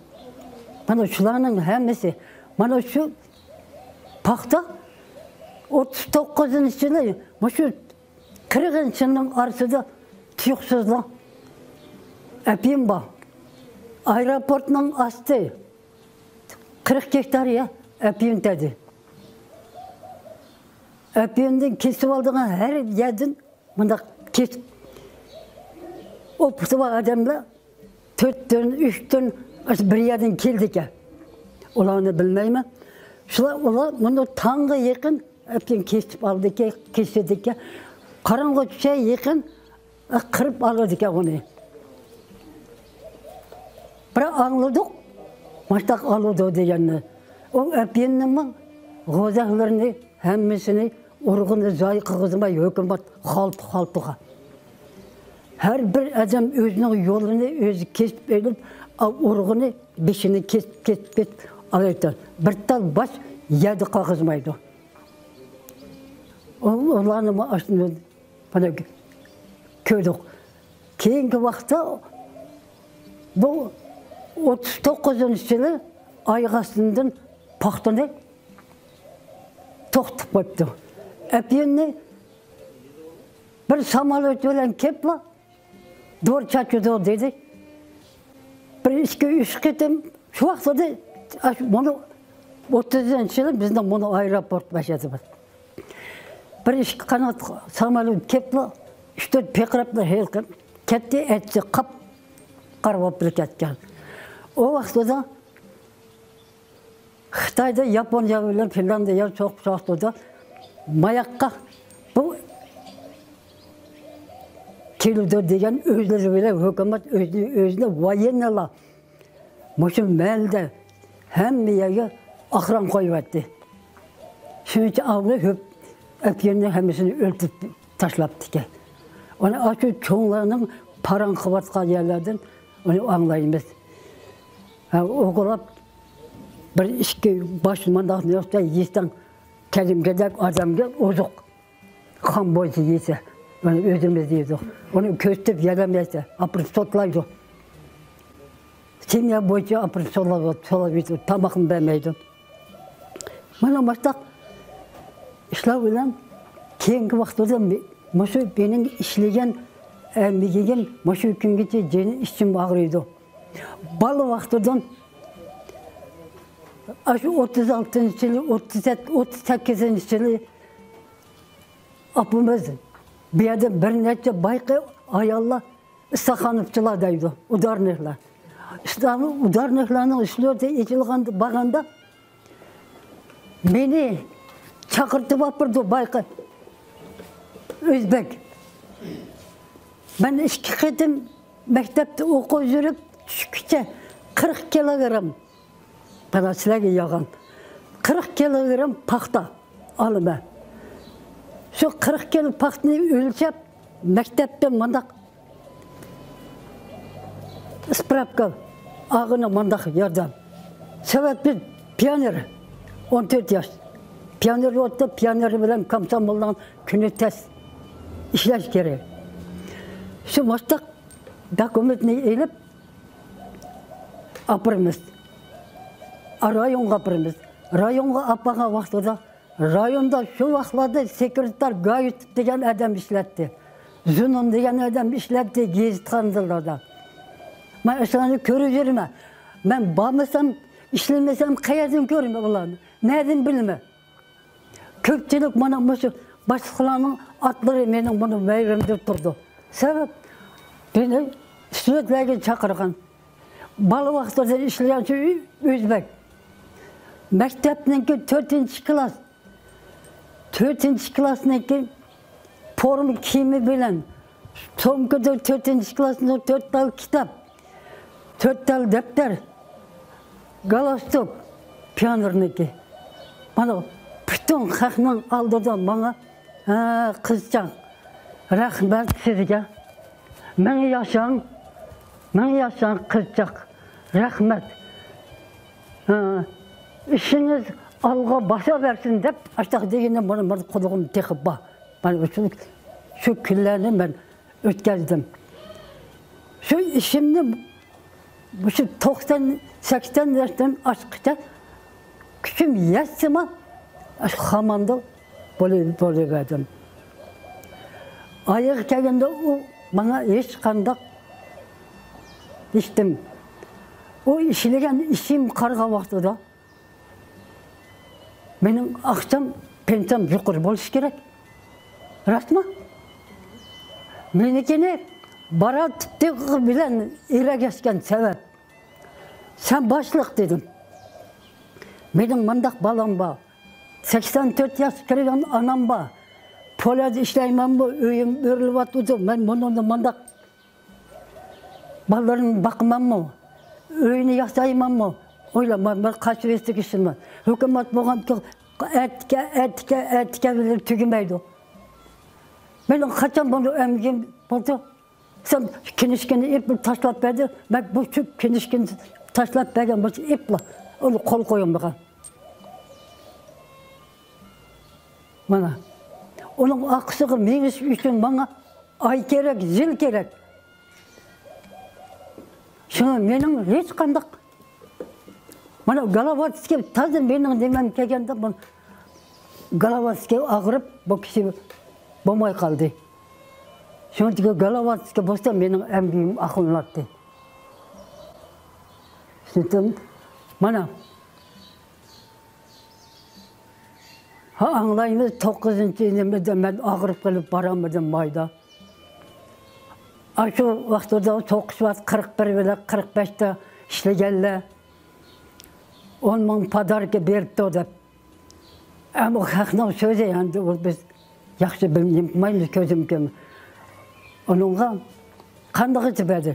مانا شۇلارنىڭ ھەممىسى، مانا شۇ پاختا ئوتتۇز توققۇزىنچى يىلى، مۇشۇ قىرىقىنچى يىلنىڭ ئارىسىدا تۇيۇقسىزلا ئەپيۈن بار. ئايروپورتنىڭ ئاستى قىرىق گېكتار يەر ئەپيۈن تەدى. ئەپيۈندىن كېسىپ ئالىدىغان ھەر يەردىن مۇنداق كېسىپ، ئوپىسى بار ئادەملەر تۆت تون، ئۈچ تون بىر يەردىن كېلىدىكەن. ئۇلارنى بىلمەيمەن. شۇلار، ئۇلار مۇنۇ تاڭغا يېقىن ئەپيۈن كېسىپ ئالىدىكەن، كېسىدىكەن. قاراڭغۇ چۈشە يېقىن قىرىپ ئالىدىكەن ئۇنى. بىراق ئاڭلىدۇق، ماشتاق ئالىدۇ دېگەننى. ئۇ ئەپيۈننىڭمۇ غوزاكلىرىنى ھەممىسىنى، ئۇرۇغىنى زايە قىلغۇزماي ھۆكۈمەت خالتا-خالتىغا. ھەر بىر ئادەم ئۆزىنىڭ يولىنى ئۆزى كېسىپ ئېلىپ، ئا، ئۇرۇغىنى بېشىنى كېسىپ، كېسىپ، كېسىپ ئالايتتى. بىر تال باش يەردە قالغۇزمايدۇ. ئۇ-، ئۇلارنىمۇ ئاشۇنداق مانا كۆردۇق. كېيىنكى ۋاقىتتا بۇ ئوتتۇز توققۇزىنچى يىلى ئاياغ ئاستىدىن پاختىنى توختىتىپ قويۇپتۇ. ئەپيۈننى بىر ساماليوت بىلەن كېلىپلا دورا چاچىدۇ دېدى. بىر ئىككى، ئۈچ قېتىم شۇ ۋاقىتتا، ئاشۇ، مۇنۇ ئوتتۇزىنچى يىلى بىزنىڭ مۇنۇ ئايروپورت باشلىدى. بىر ئىككى قانات ساماليوت كېلىپلا، ئۈچ تۆت پىقىراپلا ھېلىقى كەتتى، ئەتىسى قاپقارا بولۇپلا كەتكەن. ئۇ ۋاقتىدا خىتايدا ياپونىيە بىلەن فىنلاندىيە سوقۇش ۋاقتىدا ماياققا بۇ كېلىدۇ دېگەن ئۆزلىرى بىلەن ھۆكۈمەت ئۆزىنى، ئۆزىنى ۋايېننىيلار مۇشۇ مەھەللىدە ھەممە يەرگە ئاخران قويۇۋەتتى. شۇنچە ئاۋۇ ھۆپ ئەپيۈننى ھەممىسىنى ئۆلتۈرۈپ تاشلاپتىكەن. ئۇنى ئاشۇ چوڭلارنىڭ پاراڭ قىلىۋاتقان يەرلەردىن ئۇنى ئاڭلايمىز. ھە، ئوغلاپ بىر ئىككى باش مانداق نۆۋەتتە يېسەڭ، قەدىمكىدەك ئادەمگە ئوزۇق. قان بويىچە يېسە، مانا ئۆزىمىز يەيدۇ. ئۇنى كۆزىتىپ يەلەمەيسە، ئاپىرىپ سوتلايدۇ. سېميا بويىچە ئاپىرىپ سوتلايدۇ، سوتلايدۇ، تاماقنى بەرمەيدۇ. مانا مۇشۇنداق ئىشلار بىلەن كېيىنكى ۋاقتىدا مۇشۇ مېنىڭ ئىشلىگەن ئەمگىكىم مۇشۇ كۈنگىچە جېنىم ئىچىم ئاغرىيدۇ. بالا ۋاقتىدىن ئاشۇ ئوتتۇز ئالتىنچى يىلى، ئوتتۇز سەككىز، ئوتتۇز سەككىزىنچى يىلى ئاپىمىز بۇ يەردە بىر نەچچە بايىقى ئاياللار ئىستاخانوفچىلار دەيدۇ، ئۇدارنىكلار. ئىستاخ-، ئۇدارنىكلارنىڭ ئىشلىرى ئېچىلغاندا بارغاندا مېنى چاقىرتىپ ئاپىرىدۇ بايىقى ئۆزبەك. مەن ئىككى قېتىم مەكتەپتە ئوقۇپ يۈرۈپ چۈشكىچە قىرىق كىلوگرام، مانا سىلەرگە ياغان، قىرىق كىلوگرام پاختا ئالىمەن. شۇ قىرىق كىلو پاختىنى ئۆلچەپ، مەكتەپتە مانداق ئىسپراپكا ئالغىنى مانداق ياردەم. سەۋەب، بىز پىيونېر، ئون تۆت ياش. پىيونېر ۋاقتىدا پىيونېر بىلەن كومسومولنىڭ كۈنى تەس ئىشلەش كېرەك. شۇ مۇشتاق دوكۇمېنتنى ئېلىپ ئاپىرىمىز. رايونغا ئاپىرىمىز. رايونغا ئاپارغان ۋاقتىدا رايوندا شۇ ۋاقىتلاردا سېكرېتار گايۇتوف دېگەن ئادەم ئىشلەتتى. زۇنۇن دېگەن ئادەم ئىشلەتتى گېزىتخانىلاردا. مەن ئاشۇلارنى كۆرۈپ يۈرىمەن. مەن بارمىسام، ئىشلىمىسەم، قەيەردىن كۆرىمەن ئۇلارنى؟ نەدىن بىلىمەن؟ كۆپچىلىك مانا مۇشۇ باشلىقلارنىڭ ئاتلىرى مېنىڭ مانا مەيلىمدە تۇرىدۇ. سەۋەب، مېنى سۆزلەرگە چاقىرغان. بالا ۋاقتىدا ئىشلىگەن شۇ ئۆزبەك. مەكتەپنىڭكى تۆتىنچى كىلاس، تۆتىنچى كىلاسنىڭكى پورما كىيىمى بىلەن، سومكىدا تۆتىنچى كىلاسنىڭ تۆت تال كىتاب، تۆت تال دەپتەر، گالستۇك، پىيونېرنىڭكى. مانا پۈتۈن خەقنىڭ ئالدىدا ماڭا، ھە، قىزچاق، رەھمەت سىزگە. مىڭ ياشاڭ، مىڭ ياشاڭ قىزچاق، رەھمەت. ھە، ئىشىڭىز ئالغا باسا بەرسۇن دەپ، ئاشتاق دېگىنى مانا، مانا قۇلىقىم تېخى بار. مانا شۇ، شۇ كۈنلەرنى مەن ئۆتكەزدىم. شۇ ئىشىمنى مۇشۇ توقسان، سەكسەن ياشتىن ئاشقىچە كۈچۈم يەتسىمۇ، ئاشۇ خاماندا بولۇ-، بولۇۋەردىم. ئايىغى كەلگەندە ئۇ ماڭا ھېچقانداق ھېچنېمە. ئۇ ئىشلىگەن ئىشىم قارىغان ۋاقتىدا مېنىڭ ئاقچام، پېنسىيەم يۇقىرى بولۇشى كېرەك. راستمۇ؟ مېنىڭكىنى بارا تىپتىقى بىلەن ئېرەگەشكەن سەۋەب. سەن باشلىق دېدىم. مېنىڭ مۇنداق بالام بار. سەكسەن تۆت ياشقا كىرگەن ئانام بار. پوليادا ئىشلەيمەنمۇ، ئۆيۈم ئۆرۈلۈۋاتىدۇ. مەن مۇنىڭدا مۇنداق بالىلىرىمنى باقىمەنمۇ؟ ئۆينى ياسايمەنمۇ؟ ئويلاپ، مەن بىر قاچىۋېتىشىمنى. ھۆكۈمەت بولغان ئەتىكە، ئەتىكە، ئەتىكە بىلەن تۈگىمەيدۇ. مېنىڭ قاچان بۇنى ئەمگىم بولدى؟ سەن كىنىشكىنى ئېلىپ تاشلاپ بەردى. مەن بۇ شۇ كىنىشكىنى تاشلاپ بەرگەن بولسا ئېلىپلا، ئۇنى قول قويۇڭ ماڭا. مانا، ئۇنىڭ ئارقىسىغا مېڭىش ئۈچۈن ماڭا ئاي كېرەك، يىل كېرەك. شۇڭا مېنىڭ ھېچقانداق، مانا، گالوۋاتسكىي تازا مېنىڭ نېمەم كەلگەندە، بۇ گالوۋاتسكىي ئاغرىپ، بۇ كىشى بولماي قالدى. شۇنىڭ ئۈچۈن گالوۋاتسكىي بولسا مېنىڭ ئەمگىكىم ئاقلىناتتى. چۈشەندىڭ؟ مانا. ھا، ئاڭلايمىز، توققۇزىنچى نېمىدە مەن ئاغرىپ قېلىپ بارالمىدىم مايدا. ئاشۇ ۋاقتىدا سوقۇش ۋاقتى قىرىق بىر بىلەن قىرىق بەشتە ئىشلىگەنلەر ئون مىڭ پاداركا بېرىپتۇ دەپ. ئەمما خەقنىڭ سۆزى، ئەمدى ئۇ بىز ياخشى بىلمەيمىز، كۆزۈم كۆرمەي. ئۇنىڭغا قاندىغىچە بەردى.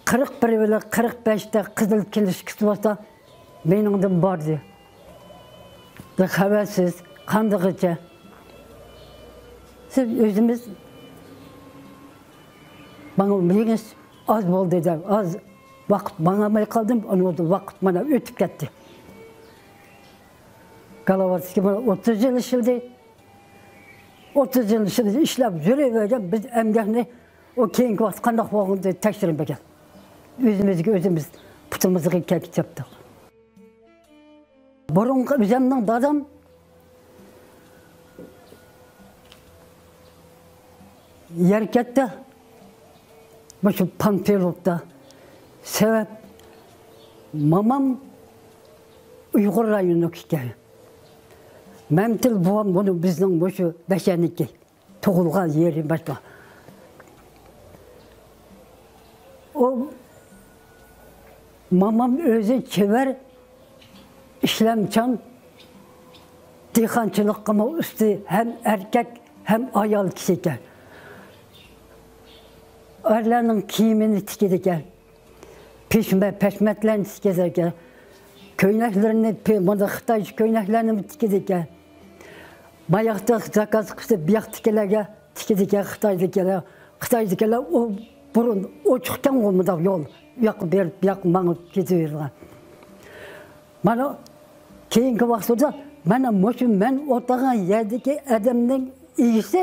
قىرىق بىر بىلەن قىرىق بەشتە قىزىل كىنىشكىسى بولسا مېنىڭدىن باردى. بىر خەۋەرسىز، قاندىغىچە. سىز ئۆزىمىز، ماڭا يېڭىش ئاز بولدى دەپ، ئاز ۋاقىت ماڭالماي قالدىم، ئۇنىڭدىن ۋاقىت مانا ئۆتۈپ كەتتى. گالوۋاتسكىي مانا ئوتتۇز يىل ئىشلىدى. ئوتتۇز يىل ئىچىدە ئىشلەپ يۈرۈۋەرگەن بىز ئەمگەكنى ئۇ كېيىنكى ۋاقىت قانداق بولغىنىنى تەكشۈرمىگەن. ئۆزىمىزگە ئۆزىمىز پۇتىمىزغا كەلتۈرۈپ چاپتۇق. بۇرۇنقى ئۆزۈمنىڭ دادام يەركەنتتە، مۇشۇ پانفىلوفتا. سەۋەب، مامام ئۇيغۇر رايونىنىڭ ئىكەن. مەمتىل بوۋام بۇنى بىزنىڭ مۇشۇ بەشەنىكى تۇغۇلغان يېرى باشقا. ئۇ مامام ئۆزى چېۋەر، ئىشلەمچان، دېھقانچىلىققىمۇ ئۇستى، ھەم ئەركەك، ھەم ئايال كىشى ئىكەن. ئەرلەرنىڭ كىيىمىنى تىكىدىكەن. پېشمە-، پەشمەتلەرنى تىكىدىكەن. كۆينەكلىرىنى، پې-، مانا خىتايچە كۆينەكلەرنىمۇ تىكىدىكەن. باياقتا زاكاز قىلسا، بۇياقتىكىلەرگە تىكىدىكەن، خىتايدىكىلەر. خىتايدىكىلەر ئۇ بۇرۇن ئوچۇقكەنغۇ مۇنداق يول. ئۇياققا بېرىپ، بۇياققا ماڭىپ كېتىۋېرىدىغان. مانا كېيىنكى ۋاقتىدا مانا مۇشۇ مەن ئولتۇرغان يەردىكى ئادەمنىڭ ئىگىسى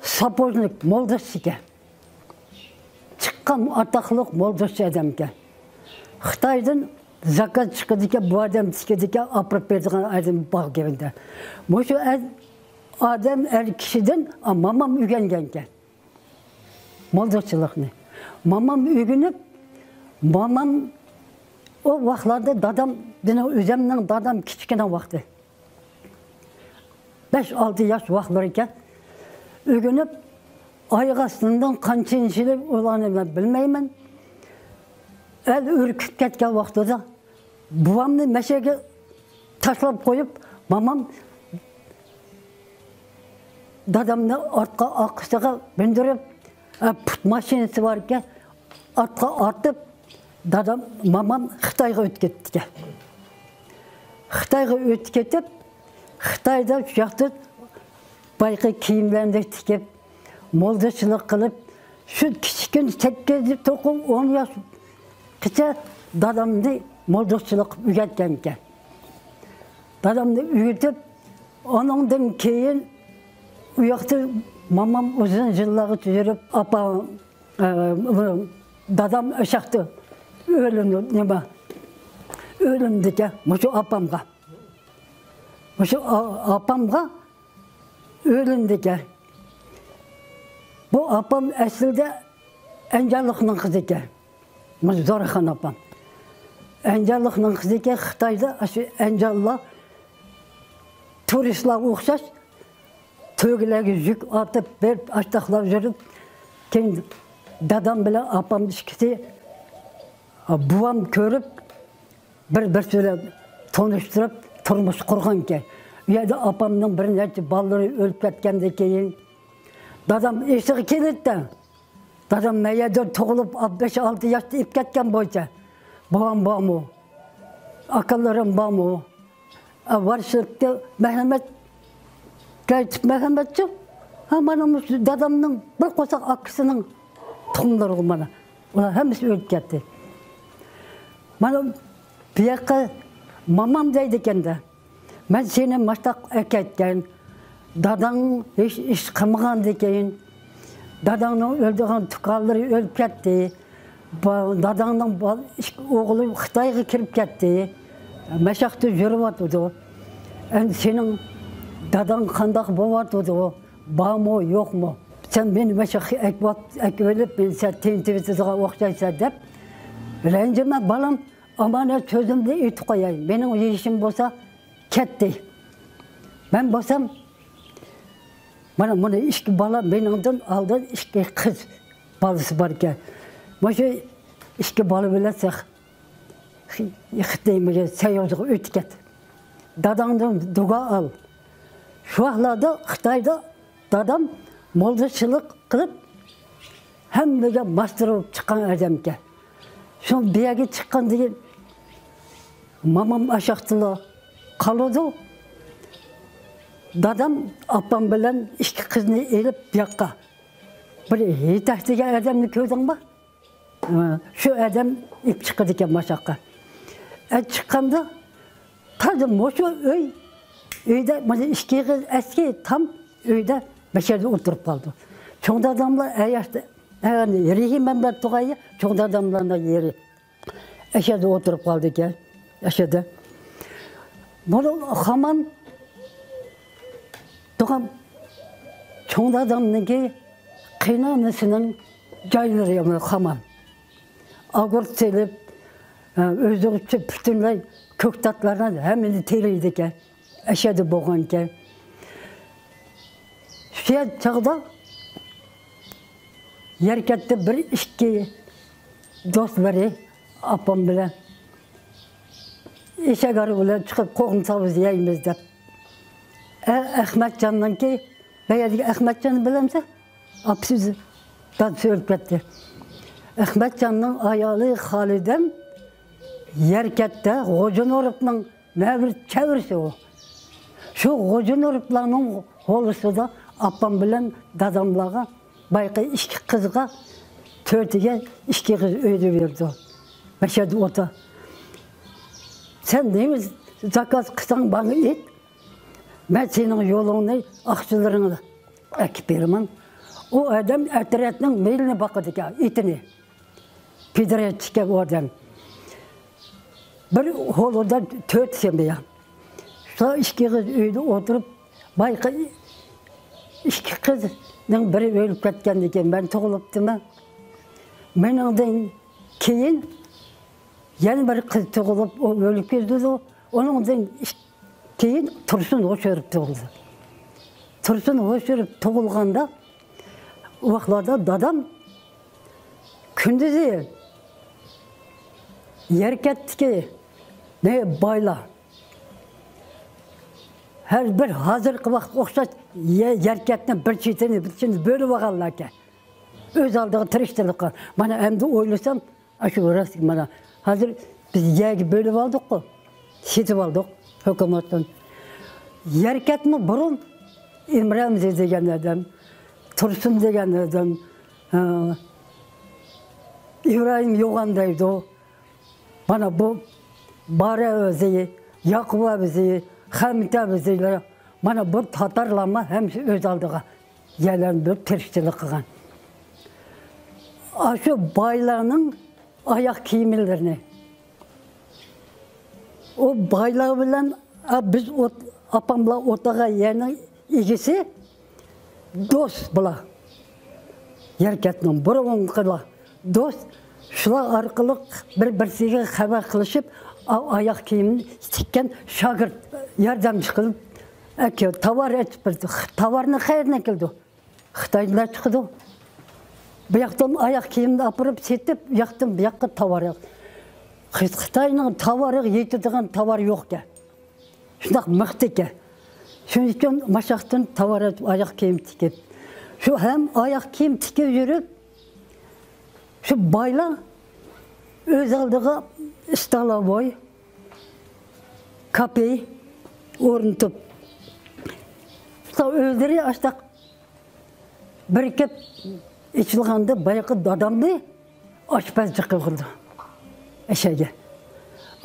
ساپوژنىك مولدىسى ئىكەن. چىققان ئاتاقلىق مولدىسى ئادەمكەن. خىتايدىن زاكاز چىقىدىكەن، بۇ ئادەم تىكىدىكەن، ئاپىرىپ بېرىدىغان ئادەم بار گېپىدە. مۇشۇ ئە-، ئادەم ئەر كىشىدىن، ئا، مامام ئۆگەنگەنكەن مولدىچىلىقنى. مامام ئۆگىنىپ، مامام ئۇ ۋاقىتلاردا دادام، بىزنىڭ ئۆزەمنىڭ دادام كىچىككىنە ۋاقتى. بەش-ئالتە ياش ۋاقىتلىرى ئىكەن. ئۆگىنىپ، ئاياغ ئاستىدىن قانچىنچى يىلى ئۇلارنى مەن بىلمەيمەن. ئەل ئۈركۈپ كەتكەن ۋاقتىدا بوۋامنى مەشەگە تاشلاپ قويۇپ، مامام دادامنى ئارقا ئارقىسىغا مىندۈرۈپ، ئە، پۇت ماشىنىسى بار ئىكەن، ئارقا ئارتىپ، دادام، مامام خىتايغا ئۆتۈپ كەتتىكەن. خىتايغا ئۆتۈپ كېتىپ، خىتايدا شۇ ياقتا بايىقى كىيىملەرنى تىكىپ، مولدىچىلىق قىلىپ، شۇ كىچىككىنە سەككىز، توققۇز، ئون ياشقىچە دادامنى مولدىچىلىق ئۆگەتكەنىكەن. دادامنى ئۆگىتىپ، ئۇنىڭدىن كېيىن ئۇ ياقتا مامام ئۇزۇن يىللارغىچە يۈرۈپ، ئاپا، ئە، دادام ئاشاقتا ئۆلۈندى، نېمە، ئۆلۈندىكەن مۇشۇ ئاپامغا. مۇشۇ ئا-، ئاپامغا ئۆلۈندىكەن. بۇ ئاپام ئەسلىدە ئەنجانلىقنىڭ قىزى ئىكەن. مۇشۇ زورخان ئاپام. ئەنجانلىقنىڭ قىزى ئىكەن، خىتايدا ئاشۇ ئەنجانلار تۇرىستلارغا ئوخشاش تۆگىلەرگە يۈك ئارتىپ بېرىپ، ئاشتاقلاپ يۈرۈپ، كېيىن دادام بىلەن ئاپام ئىككىسى، بوۋام كۆرۈپ، بىر-بىرسى بىلەن تونۇشتۇرۇپ، تۇرمۇش قۇرغانىكەن. ئۇ يەردە ئاپامنىڭ بىر نەچچە بالىلىرى ئۆلۈپ كەتكەندىن كېيىن، دادام ئېسىگە كېلىدىكەن. دادام مەيەردە تۇغۇلۇپ، بەش-ئالتە ياشتا ئۆلۈپ كەتكەن بولسا، بوۋام بارمۇ؟ ئاكىلىرىم بارمۇ؟ ئا، ۋارىسلىقتا مەھەممەت، گەيتىپ مەھەممەتچۇ؟ ھە، مانا مۇشۇ دادامنىڭ بىر قورساق ئاكىسىنىڭ تۇخۇملىرىغۇ مانا. ئۇلار ھەممىسى ئۆلۈپ كەتتى. مانا بۇ ياققا مامام دەيدىكەن-دە، مەن سېنى ماشتاق ئەكەتكەن، داداڭ ھېچ ئىش قىلمىغاندىكىن، داداڭنىڭ ئۆلىدىغان تۇغقانلىرى ئۆلۈپ كەتتى. با-، داداڭنىڭ با-، ئىككى ئوغلى خىتايغا كىرىپ كەتتى. مەشەقتە يۈرۈۋاتىدۇ. ئەمدى سېنىڭ داداڭ قانداق بولۇۋاتىدۇ؟ بارمۇ، يوقمۇ؟ سەن مېنى مەشەققە ئەكىۋات-، ئەكىۋېلىپ، مېنى سەن تىنتىۋېتىدىغان ئوخشايسەن دەپ، رەنجىمە بالام، ئامانەت سۆزۈمنى ئېيتىپ قوياي. مېنىڭ يېشىم بولسا كەتتى. مەن بولسام، مانا مۇنى ئىككى بالا، مېنىڭدىن ئالدىن ئىككى قىز بالىسى بار ئىكەن. مۇشۇ ئىككى بالا بىلەن سەخ-، خىتايمىگە سەييارلىققا ئۆتۈپ كەت. داداڭدىن دۇئا ئال. شۇ ۋاقىتلاردا خىتايدا دادام مولدىچىلىق قىلىپ، ھەممىگە ماستۇر بولۇپ چىققان ئادەمكەن. شۇ بۇ يەرگە چىققاندىن كېيىن مامام ئاشاقتىلا قالىدۇ. دادام ئاپام بىلەن ئىككى قىزنى ئېلىپ بۇ ياققا، بىر ھېيتەك دېگەن ئادەمنى كۆردۈڭمۇ؟ شۇ ئادەم ئېلىپ چىقىدىكەن ماشاققا. ئە، چىققاندا تازا مۇشۇ ئۆي، ئۆيدە مانا ئىككى ئېغىز ئەسكى تام ئۆيدە مەشەدە ئولتۇرۇپ قالدى. چوڭ داداملار ئەياشتا، رېھىم مەمەت تۇغايى چوڭ داداملارنىڭ يېرى. ئەشەدە ئولتۇرۇپ قالدىكەن. ئەشەدە. بۇنىڭ خامان تۇغام چوڭ دادامنىڭكى قېيىنئانىسىنىڭ جايلىرى خامان. ئاگۇرت سېلىپ، ئۆزىگىچە پۈتۈنلەي كۆكتاتلارنى ھەممىنى تېرىيدىكەن. ئەشەدە بولغانىكەن. شۇ چاغدا يەركەنتتە بىر ئىككى دوستلىرى ئاپام بىلەن ئېشەك ئاربا بىلەن چىقىپ قوغۇن ساۋۇز يەيمىز دەپ. ئە، ئەخمەتجاننىڭكى، بۇ يەردىكى ئەخمەتجاننى بىلەمسەن؟ ئاپىسى دادىسى ئۆلۈپ كەتتى. ئەخمەتجاننىڭ ئايالى خالىدەم يەركەنتتە غوجا نۇرۇپنىڭ نەۋرە چەۋرىسى ئۇ. شۇ غوجا نۇرۇپلارنىڭ ھويلىسىدا ئاپام بىلەن داداملارغا بايىقى ئىككى قىزغا، تۆتىگە ئىككى قىز ئۆيدە بېرىدۇ. مەشەدە ئوتا. سەن نېمە زاكاز قىلساڭ ماڭا ئېيت. مەن سېنىڭ يولۇڭنى، ئاقچىلىرىڭنى ئەكىپ بېرىمەن. ئۇ ئادەم ئەترەتنىڭ مېلىنى باقىدىكەن، ئېتىنى. پىدرەتچىكەن ئۇ ئادەم. بىر ھويلىدا تۆت سېمىيە. شۇلار ئىككى قىز ئۆيدە ئولتۇرۇپ، بايىقى ئىككى قىزنىڭ بىرى ئۆلۈپ كەتكەندىن كېيىن مەن تۇغۇلۇپتىمەن. مېنىڭدىن كېيىن يەنە بىر قىز تۇغۇلۇپ، ئۇ ئۆلۈپ كېتىدۇ. ئۇنىڭدىن ئىك-، كېيىن تۇرسۇن ھوشۇرۇپ تۇغۇلدى. تۇرسۇن ھوشۇرۇپ تۇغۇلغاندا، ئۇ ۋاقىتلاردا دادام كۈندۈزى يەركەنتتىكى نە بايلار، ھەر بىر ھازىرقى ۋاقىتقا ئوخشاش يە-، يەركەنتنىڭ بىر چېتىنى، بىر چېتىنى بۆلۈپ ئالغانلاركەن. ئۆز ئالدىغا تىرىكچىلىك قىلغان. مانا ئەمدى ئويلىسام، ئاشۇ راست، مانا ھازىر بىز يەرگە بۆلۈپ ئالدۇققۇ، سېتىپ ئالدۇق ھۆكۈمەتتىن. يەركەنتمۇ بۇرۇن ئىمرانزى دېگەن ئادەم، تۇرسۇن دېگەن ئادەم، ئە، ئىبراھىم يوغان دەيدۇ. مانا بۇ بارى ئۆزى، ياقۇپ ئەبزى، خەمىت ئەبزىلەر، مانا بۇ تاتارلارمۇ ھەممىسى ئۆز ئالدىغا يەرلەرنى بۆلۈپ تىرىكچىلىك قىلغان. ئاشۇ بايلارنىڭ ئاياق كىيىملىرىنى. ئۇ بايلار بىلەن، ئا، بىز ئوت-، ئاپام بىلەن ئولتۇرغان يەرنىڭ ئىگىسى دوست بۇلار. يەركەنتنىڭ بۇرۇنقىلار دوست. شۇلار ئارقىلىق بىر-بىرسىگە خەۋەر قىلىشىپ، ئا-، ئاياق كىيىمنى تىككەن شاگىرت ياردەمچى قىلىپ، ئەكە، تاۋار ئېچىپ بېرىدۇ. تاۋارنى قەيەردىن ئەكېلىدۇ؟ خىتايدىن چىقىدۇ. بۇ ياقتىن ئاياق كىيىمنى ئاپىرىپ سېتىپ، بۇ ياقتىن بۇ ياققا تاۋار. خىت-، خىتاينىڭ تاۋارىغا يېتىدىغان تاۋار يوقكەن. شۇنداق مىختىكەن. شۇنىڭ ئۈچۈن ماشاقتىن تاۋار ئېچىپ، ئاياق كىيىم تىكىپ، شۇ ھەم ئاياق كىيىم تىكىپ يۈرۈپ، شۇ بايلار ئۆز ئالدىغا ئىستالوۋوي، كافې ئورنىتىپ، ئۆزلىرى ئاشتاق بىر گەپ ئېچىلغاندا بايىقى دادامنى ئاشپەزچى قىلغىلى ئەشەگە.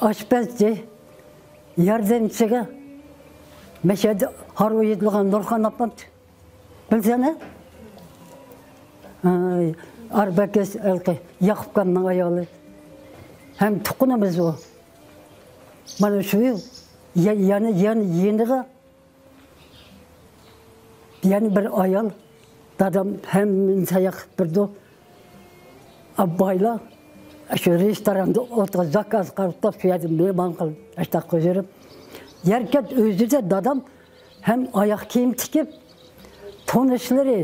ئاشپەزچى، ياردەمچىگە مەشەدە ھارۋا يېتىلغان نۇرخان ئاپام. بىلسەنە؟ ئاي، ئاربەكەس ئەلقى ياقۇپخاننىڭ ئايالى. ھەم تۇغقىنىمىز ئۇ. مانا شۇ يە-، يەنە، يەنە يېنىغا يەنە بىر ئايال، دادام ھەممىنى تەييار قىلىپ بېرىدۇ. ئا، بايلار شۇ رېستوراندا ئولتۇرۇپ، زاكاز قىلىپ، شۇ يەردە مېھمان قىلىپ، ئاشتاق قويۇپ. يەركەنت ئۆزىدە دادام ھەم ئاياق كىيىم تىكىپ، تونۇشلىرى،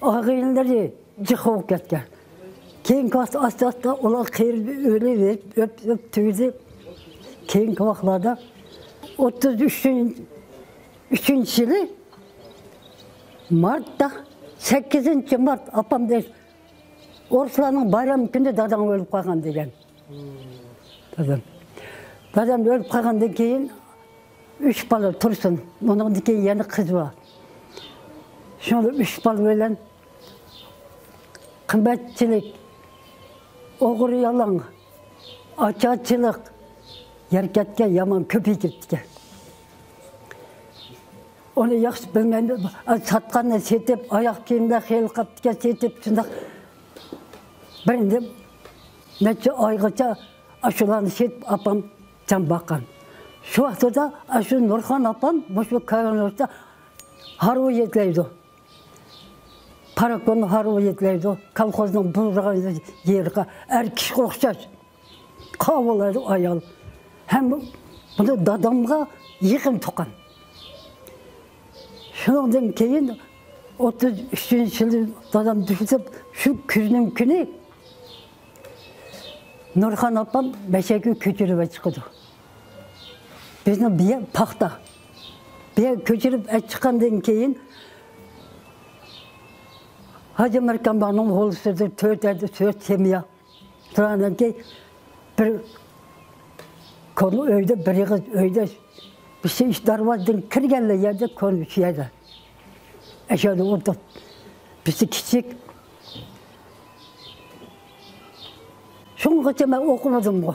ئاغىنىلىرى جىق بولۇپ كەتكەن. كېيىنكى ۋاقىتتا ئاستا-ئاستا ئۇلار قېرىپ، ئۆلۈپ، ئۆپ، ئۆپ تۈگىدى. كېيىنكى ۋاقىتلاردا ئوتتۇز ئۈچىنچى، ئۈچىنچى يىلى مارتتا، سەككىزىنچى مارت، ئاپام دەيدۇ، ئورۇسلارنىڭ بايرام كۈنى داداڭ ئۆلۈپ قالغان دېگەن. دادام. دادام ئۆلۈپ قالغاندىن كېيىن ئۈچ بالا تۇرسۇن. ئۇنىڭدىن كېيىن يەنە قىز بار. شۇ ئۈچ بالا بىلەن قىممەتچىلىك، ئوغرى-يالاڭ، ئاچارچىلىق يەركەنتكە يامان كۆپىيىپ كېتىپتىكەن. ئۇنى ياخشى بىلمەيمەن. ساتقاننى سېتىپ، ئاياق كىيىملەر خېلى قاپتىكەن، سېتىپ، شۇنداق بىر نەچچە ئايغىچە ئاشۇلارنى سېتىپ، ئاپام جان باققان. شۇ ۋاقتىدا ئاشۇ نۇرخان ئاپام مۇشۇ كارۋانلىقتا ھارۋا يېتىلەيدۇ. پاراكوننى ھارۋا يېتىلەيدۇ. كالخوزنىڭ بۇزغان يېرىگە ئەر كىشىگە ئوخشاش قاۋۇللايدۇ ئايال. ھەم بۇنى دادامغا يېقىن تۇغقان. شۇنىڭدىن كېيىن ئوتتۇز ئۈچىنچى يىلى دادام دۈشۈپ، شۇ كۈزنىڭ كۈنى نۇرخان ئاپام مەشەگە كۆچۈرۈپ چىقىدۇ. بىزنىڭ بۇ يەر پاختا. بۇ يەر كۆچۈرۈپ چىققاندىن كېيىن، ھاجى مەركەمبانىڭ ھويلىسىدا تۆت ئەدە، تۆت سېمىيە تۇرغاندىن كېيىن، بىر كونا ئۆيدە، بىر ئېغىز ئۆيدە بىز ئىش دەرۋازىدىن كىرگەنلا يەردە كونا شۇ يەردە. ئەشەدە ئولتۇرۇپ، بىز كىچىك. شۇڭغىچە مەن ئوقۇمىدىمغۇ.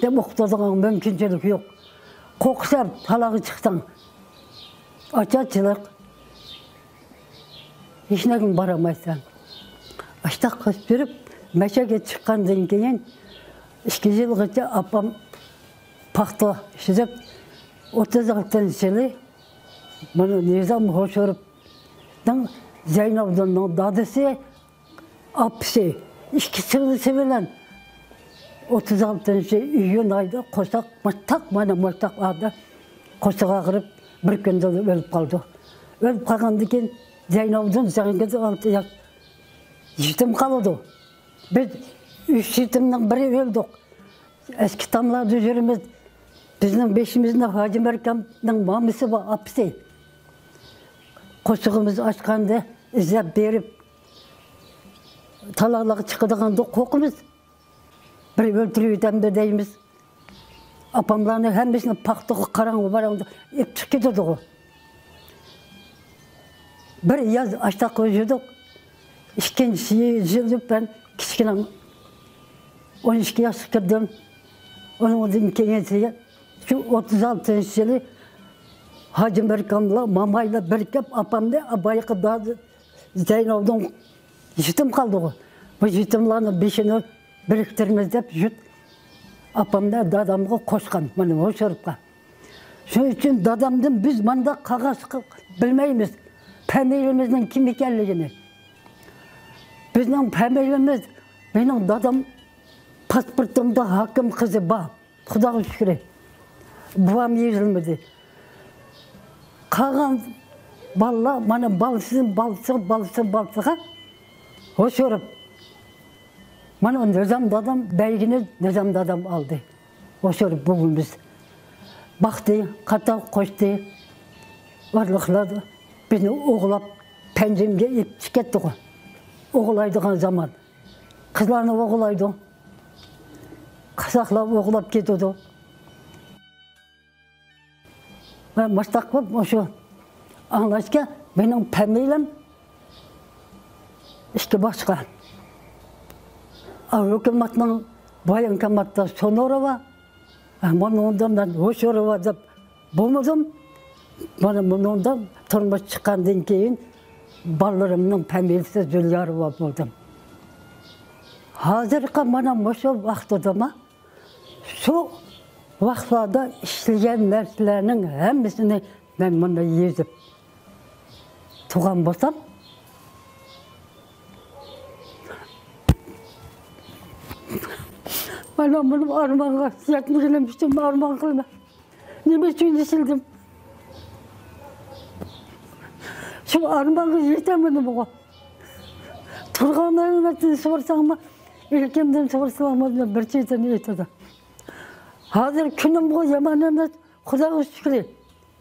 دەپ ئوقۇتىدىغان مۇمكىنچىلىك يوق. قورقسا تالاغا چىقساڭ، ئاچارچىلىق، ھېچنەگىمۇ بارالمايسەن. ئاشتاق قىلىپ يۈرۈپ، مەشەگە چىققاندىن كېيىن، ئىككى يىلغىچە ئاپام پاختا ئىشلەپ، ئوتتۇز ئالتىنچى يىلى مانا نىزام ھوشۇروپنىڭ، زەينابدىننىڭ دادىسى، ئاپىسى، ئىككى سىڭلىسى بىلەن ئوتتۇز ئالتىنچى ئىيۇن ئايدا قورساق مۇشتاق، مانا مۇشتاق ئارىدا قورسىقى ئاغرىپ، بىر كۈندە ئۆلۈپ قالدى. ئۆلۈپ قالغاندىن كېيىن زەينابدىن زەڭگىدە ئالتە ياش يېتىم قالىدۇ. بىز ئۈچ يېتىمنىڭ بىرى ئۆلدۇق. ئەسكى تاملاردا يۈرىمىز. بىزنىڭ بېشىمىزدا ھاجى مەركەمنىڭ مامىسى بار، ئاپىسى. قورسىقىمىز ئاچقاندا ئىزدەپ بېرىپ، تالاغا چىقىدىغاندا قورقىمىز. بىر ئۆلتۈرۈۋېتەمدۇ دەيمىز. ئاپاملارنى ھەممىسىنى پاختىغا، قاراڭغۇ باراڭدا ئېلىپ چىقىپ كېتىدىغۇ. بىر ياز ئاشتاق يۈردۇق. ئىككىنچى يىلى مەن كىچىكىنەم ئون ئىككى ياشقا كىردىم. ئۇنىڭدىن كېيىن شۇ ئوتتۇز ئالتىنچى يىلى ھاجى مەركەملەر، مامايلار بىر كەپ ئاپامنى بايىقى زەينابدىن يېتىم قالدىغۇ. بۇ يېتىملارنىڭ بېشىنى بىرىكتۈرىمىز دەپ يۇرت ئاپامدا دادامغا قوشقان، مانا ھوشۇروپقا. شۇنىڭ ئۈچۈن دادامدىن بىز مانداق قاغاز بىلمەيمىز، پەمىلىمىزنىڭ كىم ئىكەنلىكىنى. بىزنىڭ پەمىلىمىز، مېنىڭ دادام پاسپورتۇمدا ھاكىم قىزى بار. خۇداغا شۈكرى. بوۋام يېزىلمىدى. قالغان بالىلار مانا بالىسىدىن بالىسىغا، بالىسىدىن بالىسىغا ھوشۇروپ. مانا نىزام دادام بەيگىنى نىزام دادام ئالدى. ھوشۇروپ بوۋىمىز باقتى، قاتاق قوشتى. بارلىقلار بىزنى ئوغلاپ، پەنجىمگە ئېلىپ چىقىپ كەتتىغۇ. ئوغلايدىغان زامان. قىزلارنى ئوغلايدۇ. قاساقلار ئوغلاپ كېتىدۇ. مەن مۇشتاق قىلىپ مۇشۇ ئاڭلاشكە، مېنىڭ پەمىلەم ئىككى باشقا. ئا، ھۆكۈمەتنىڭ بايانكاماتتا سونۇرى بار. ئا، مۇنىڭدا مەن ھوشۇرى بار دەپ بولمىدىم. مانا مۇنىڭدا تۇرمۇش چىققاندىن كېيىن بالىلىرىمنىڭ پەمىلىسى زۇلياروۋا بولدۇم. ھازىرقى مانا مۇشۇ ۋاقتىدىمۇ شۇ ۋاقىتلاردا ئىشلىگەن نەرسىلەرنىڭ ھەممىسىنى مەن مۇندا يېزىپ تۇرغان بولسام، مانا مۇنۇ ئارمانغا يەتمىگىنىم ئۈچۈن ئارمان قىلىمەن. نېمە ئۈچۈن ئىشلىدىم؟ شۇ ئارمانغا يېتەلمىدىمغۇ. تۇرغانلارنى سورىساڭمۇ، ئىلكىمدىن سورىساڭمۇ، بىر چېتىنى ئېيتىدۇ. ھازىر كۈنۈمغۇ يامان ئەمەس، خۇداغا شۈكرى.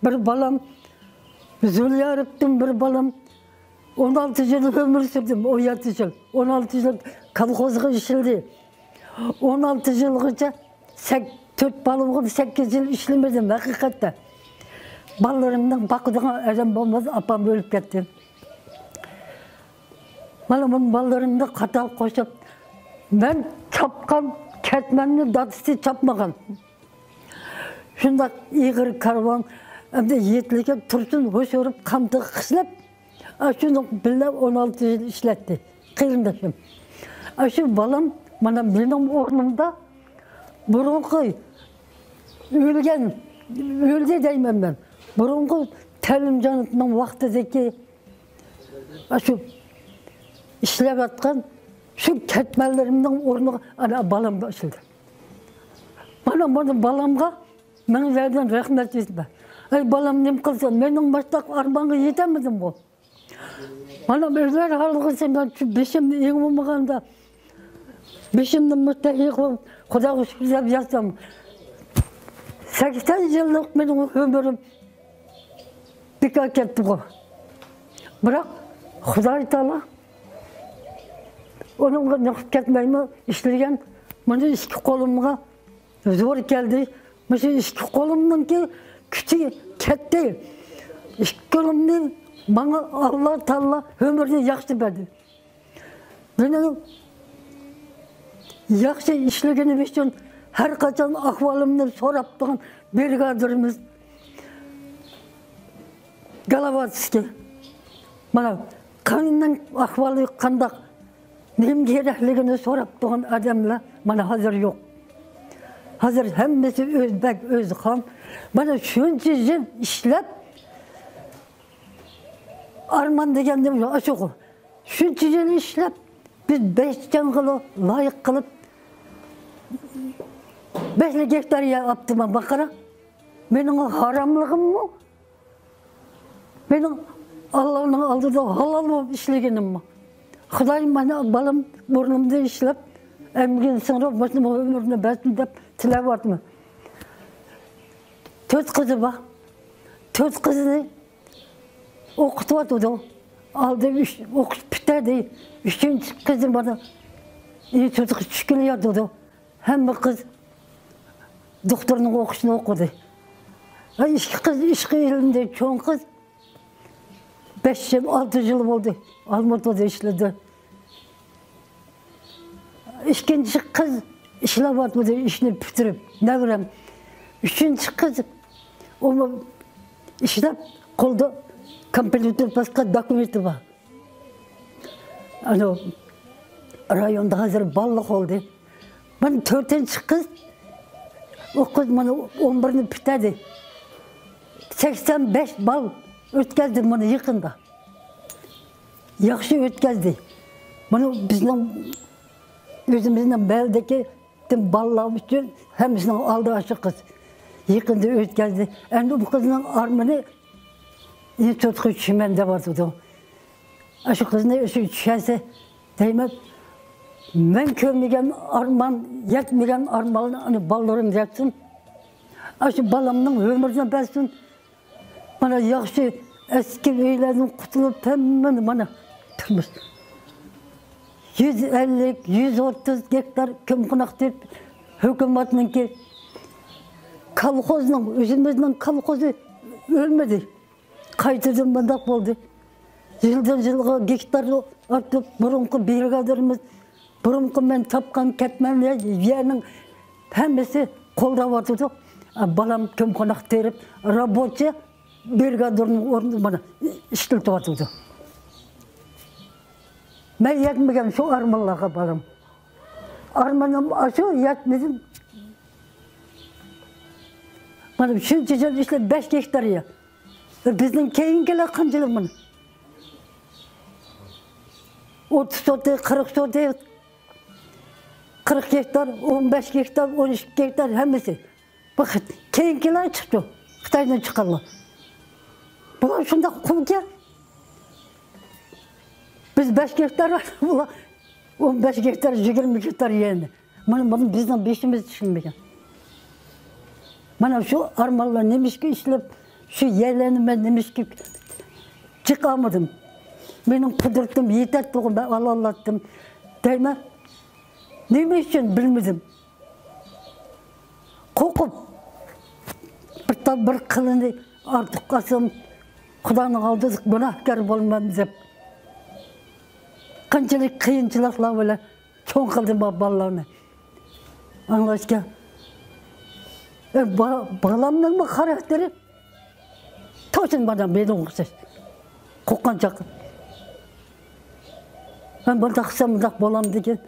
بىر بالام، زۇلياروۋتىن بىر بالام، ئون ئالتە يىل ئۆمۈر سۈردۈم، ئون يەتتە يىل. ئون ئالتە يىل كولخوزغا ئىشلىدى. ئون ئالتە يىلغىچە سەك-، تۆت بالامغا سەككىز يىل ئىشلىمىدىم ھەقىقەتتە. بالىلىرىمنىڭ باقىدىغان ئادەم بولمىدى، ئاپام ئۆلۈپ كەتتى. مانا بۇ بالىلىرىمنى قاتارغا قوشۇپ، مەن چاپقان كەتمەننى دادىسى چاپمىغان. شۇنداق ئېغىر كارۋان ئەمدى يېتىلىگەن تۇرسۇن ھوشۇروپ قامتىغا قىسىلىپ، ئاشۇنىڭ بىللە ئون ئالتە يىل ئىشلەتتى قېرىنداشىم. ئاشۇ بالام مانا مېنىڭ ئورنۇمدا بۇرۇنقى ئۆلگەن، ئۆلدى دەيمەن مەن. بۇرۇنقى تەلىمجانوفنىڭ ۋاقتىدىكى ئاشۇ ئىشلەۋاتقان شۇ كەتمەنلىرىمنىڭ ئورنىغا ئانا بالام ئىشلىدى. مانا بۇنى بالامغا مىڭ يەردىن رەھمەت ئېيتىمەن. ئەي بالام، نېمە قىلسۇن، مېنىڭ مۇشتاق ئارمانغا يېتەلمىدىمغۇ. مانا ئۆزلەر ھالغىسى، مەن شۇ بېشىمنى ئېڭىمىغاندا، بېشىمنى مۇشتەك قىلىپ، خۇداغا شۈكۈر دەپ ياتسام، سەكسەن يىللىق مېنىڭ ئۆمرۈم بىكار كەتتىغۇ. بىراق خۇداي تائالا ئۇنىڭغا نېقىپ كەتمەيمۇ ئىشلىگەن مانا ئىككى قولۇمغا زور كەلدى. مۇشۇ ئىككى قولۇمنىڭكى كۈچى كەتتى. ئىككى قولۇمنى ماڭا ئاللا تائالا ئۆمرىنى ياخشى بەردى. مېنىڭ ياخشى ئىشلىگىنىم ئۈچۈن ھەر قاچان ئەھۋالىمنى سوراپ تۇرغان برىگادىرىمىز گالاباتسكىي. مانا قاننىڭ ئەھۋالى قانداق، نېمە كېرەكلىكىنى سوراپ تۇرغان ئادەملەر مانا ھازىر يوق. ھازىر ھەممىسى ئۆزبەك، ئۆزخان. مانا شۇنچە يىل ئىشلەپ، ئارمان دېگەن نېمە؟ ئاشۇغۇ. شۇنچە يىل ئىشلەپ، بىز بەش جانغىلا لايىق قىلىپ، بەشلا گېكتار يەر ئاپتىمەن، باققىنا. مېنىڭ ھاراملىقىممۇ، مېنىڭ ئاللانىڭ ئالدىدا ھالال بولۇپ ئىشلىگىنىممۇ. خۇدايىم مانا بالام بۇرنۇمدا ئىشلەپ، ئەمگىكىنى سىڭدۈرۈپ، مۇشۇ ئۆمرىنى بەرسۇن دەپ تىلەۋاتىمەن. تۆت قىزى بار. تۆت قىزىنى ئوقۇتۇۋاتىدۇ. ئالدى ئۈچ، ئوقۇش پۈتتى. ئۈچىنچى قىزى مانا ئىنستىتۇتقا چۈشكىلى ياتىدۇ. ھەممە قىز دوختۇرنىڭ ئوقۇشىنى ئوقۇدى. ھە، ئىككى قىز ئىشقا ئېلىندى. چوڭ قىز بەش يىل، ئالتە يىل بولدى ئالمۇتىدا ئىشلىدى. ئىككىنچى قىز ئىشلەۋاتىدۇ، ئىشنى پۈتتۈرۈپ، نەۋرەم. ئۈچىنچى قىز ئۇمۇ ئىشلەپ، قولدا كومپيۇتېر باسقان دوكۇمېنتى بار. ئاناۋ رايوندا ھازىر بالىلىق بولدى. مانا تۆتىنچى قىز، ئۇ قىز مانا ئون بىرنى پۈتتۈردى. سەكسەن بەش بال ئۆتكەزدى مانا يېقىندا. ياخشى ئۆتكەزدى. مانا بىزنىڭ ئۆزىمىزنىڭ بەلدىكى بالىلار ئۈچۈن ھەممىسىنىڭ ئالدى ئاشۇ قىز. يېقىندا ئۆتكەزدى. ئەمدى بۇ قىزنىڭ ئارمىنى ئىنستىتۇتقا چۈشىمەن دەۋاتىدۇ. ئاشۇ قىزنى ئاشۇ چۈشەنسە دەيمەن، مەن كۆرمىگەن ئارمان، يەتمىگەن ئارماننى ئانا بالىلىرىم يەتسۇن. ئاشۇ بالامنىڭ ئۆمرىنى بەرسۇن. مانا ياخشى ئەسكى ئۆيلەردىن قۇتۇلۇپ، ھەممىنى مانا تۇرمۇش. يۈز ئەللىك، يۈز ئوتتۇز گېكتار كۆممىقوناق تېرىپ، ھۆكۈمەتنىڭكى، كولخوزنىڭ، ئۆزىمىزنىڭ كولخوزى ئۆلمىدى. قايتىدىن مۇنداق بولدى. يىلدىن يىلغا گېكتار ئارتىپ، بۇرۇنقى برىگادىرىمىز، بۇرۇنقى مەن تاپقان كەتمەن يەرنىڭ ھەممىسى قولداۋاتىدۇ. بالام كۆممىقوناق تېرىپ، رابوچىي برىگادىرنىڭ ئورنىدا مانا ئىشلىتىۋاتىدۇ. مەن يەتمىگەن شۇ ئارمانلارغا بالام. ئارمىنىم ئاشۇ، يەتمىدىم. مانا شۇنچە يىل ئىشلەپ، بەش گېكتار يەر. بىزنىڭ كېيىنكىلەر قانچىلىك مانا؟ ئوتتۇز سوتى، قىرىق سوتى، قىرىق گېكتار، ئون بەش گېكتار، ئون ئىككى گېكتار ھەممىسى. بۇ خىت-، كېيىنكىلەر چىقتى. خىتايدىن چىققانلار. بۇلار شۇنداق قۇلكەن. بىز بەش گېكتار، بۇلار ئون بەش گېكتار، يىگىرمە گېكتار يەرنى. مانا بۇنى بىزنىڭ بېشىمىز چۈشەنمىگەن. مانا شۇ ئارمانلار نېمىشقا ئىشلەپ، شۇ يەرلەرنى مەن نېمىشقا جىق ئالمىدىم؟ مېنىڭ قۇدرىتىم يېتەتتىغۇ، مەن ئالالاتتىم دەيمەن. نېمە ئۈچۈن بىلمىدىم. قورقۇپ، بىر تال بىر قىلىنى ئارتۇق ئالسام، خۇدانىڭ ئالدىدا گۇناھكار بولىمەن دەپ، قانچىلىك قىيىنچىلىقلار بىلەن چوڭ قىلدىم بۇ بالىلارنى. ئاڭلاشكەن. ئە، با-، بالامنىڭمۇ خاراكتېرى توشۇن مانا مېنىڭ ئوخشاش. قورققان چاغ. مەن بۇنداق قىلسام، مۇنداق بولامدىكىن.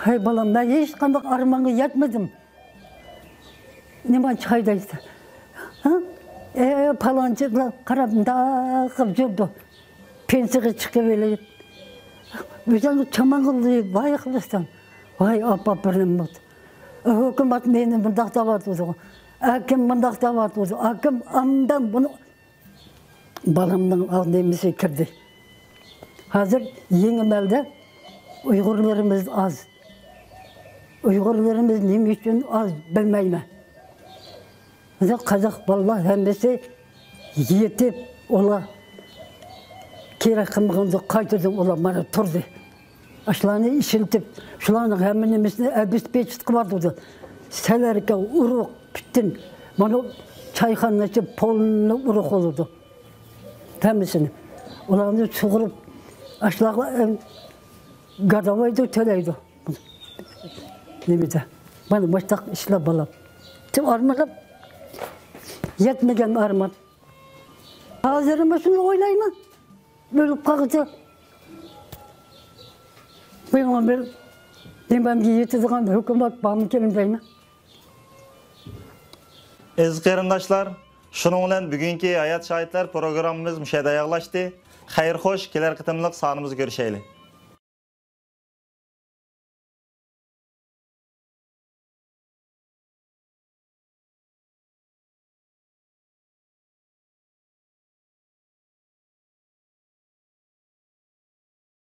ھەي بالام، مەن ھېچقانداق ئارمانغا يەتمىدىم. نېمانچە ھايدايسەن؟ ھە؟ ئە، پالانچى بىلەن قاراپ مۇنداق قىلىپ يۈردى. پېنسىيەگە چىقىۋېلىپ، ئۆزۈڭنى چامانغا ۋاي قىلىسەن. ۋاي ئاپا بىر نېمە. ھۆكۈمەت مېنى مۇنداق دەۋاتىدۇ. ئاكام مۇنداق دەۋاتىدۇ، ئاكام ئاندىن بۇنى، بالامنىڭ نېمىسى كىردى. ھازىر يېڭى مەلدە ئۇيغۇرلىرىمىز ئاز. ئۇيغۇرلىرىمىز نېمە ئۈچۈن ئاز، بىلمەيمەن. بىزنىڭ قازاق بالىلار ھەممىسى يېتىپ، ئۇلار كېرەك قىلمىغاندا قايتىدىن ئۇلار مانا تۇردى. ئاشۇلارنى ئىشلىتىپ، شۇلارنىڭ ھەممە نېمىسىنى ئەبىسپېچىت قىلىۋاتىدۇ. سەۋەركە، ئۇرۇق، پۈتۈن، مانا چايخانىنى ئېچىپ، پولنى ئۇرۇق بولىدۇ. ھەممىسىنى. ئۇلارنى سۇغۇرۇپ، ئاشۇلارغا، ئەم، گاداۋايدۇ، تۆلەيدۇ. نېمىدە؟ مانا مۇشتاق ئىشلار، بالام. شۇ ئارمىنىم يەتمىگەن ئارمان. ھازىرمۇ شۇنى ئويلايمەن. ئۆلۈپ قالغۇچە مېنىڭ بىر نېمەمگە يېتىدىغان ھۆكۈمەت بارمىكىن دەيمەن. ئەزىز قېرىنداشلار، شۇنىڭ بىلەن بۈگۈنكى ھايات شاھىتلار پروگراممىمىز مۇشۇ يەردە ئاياغلاشتى. خەير خوش، كېلەر قېتىملىق سانىمىزدا كۆرۈشەيلى.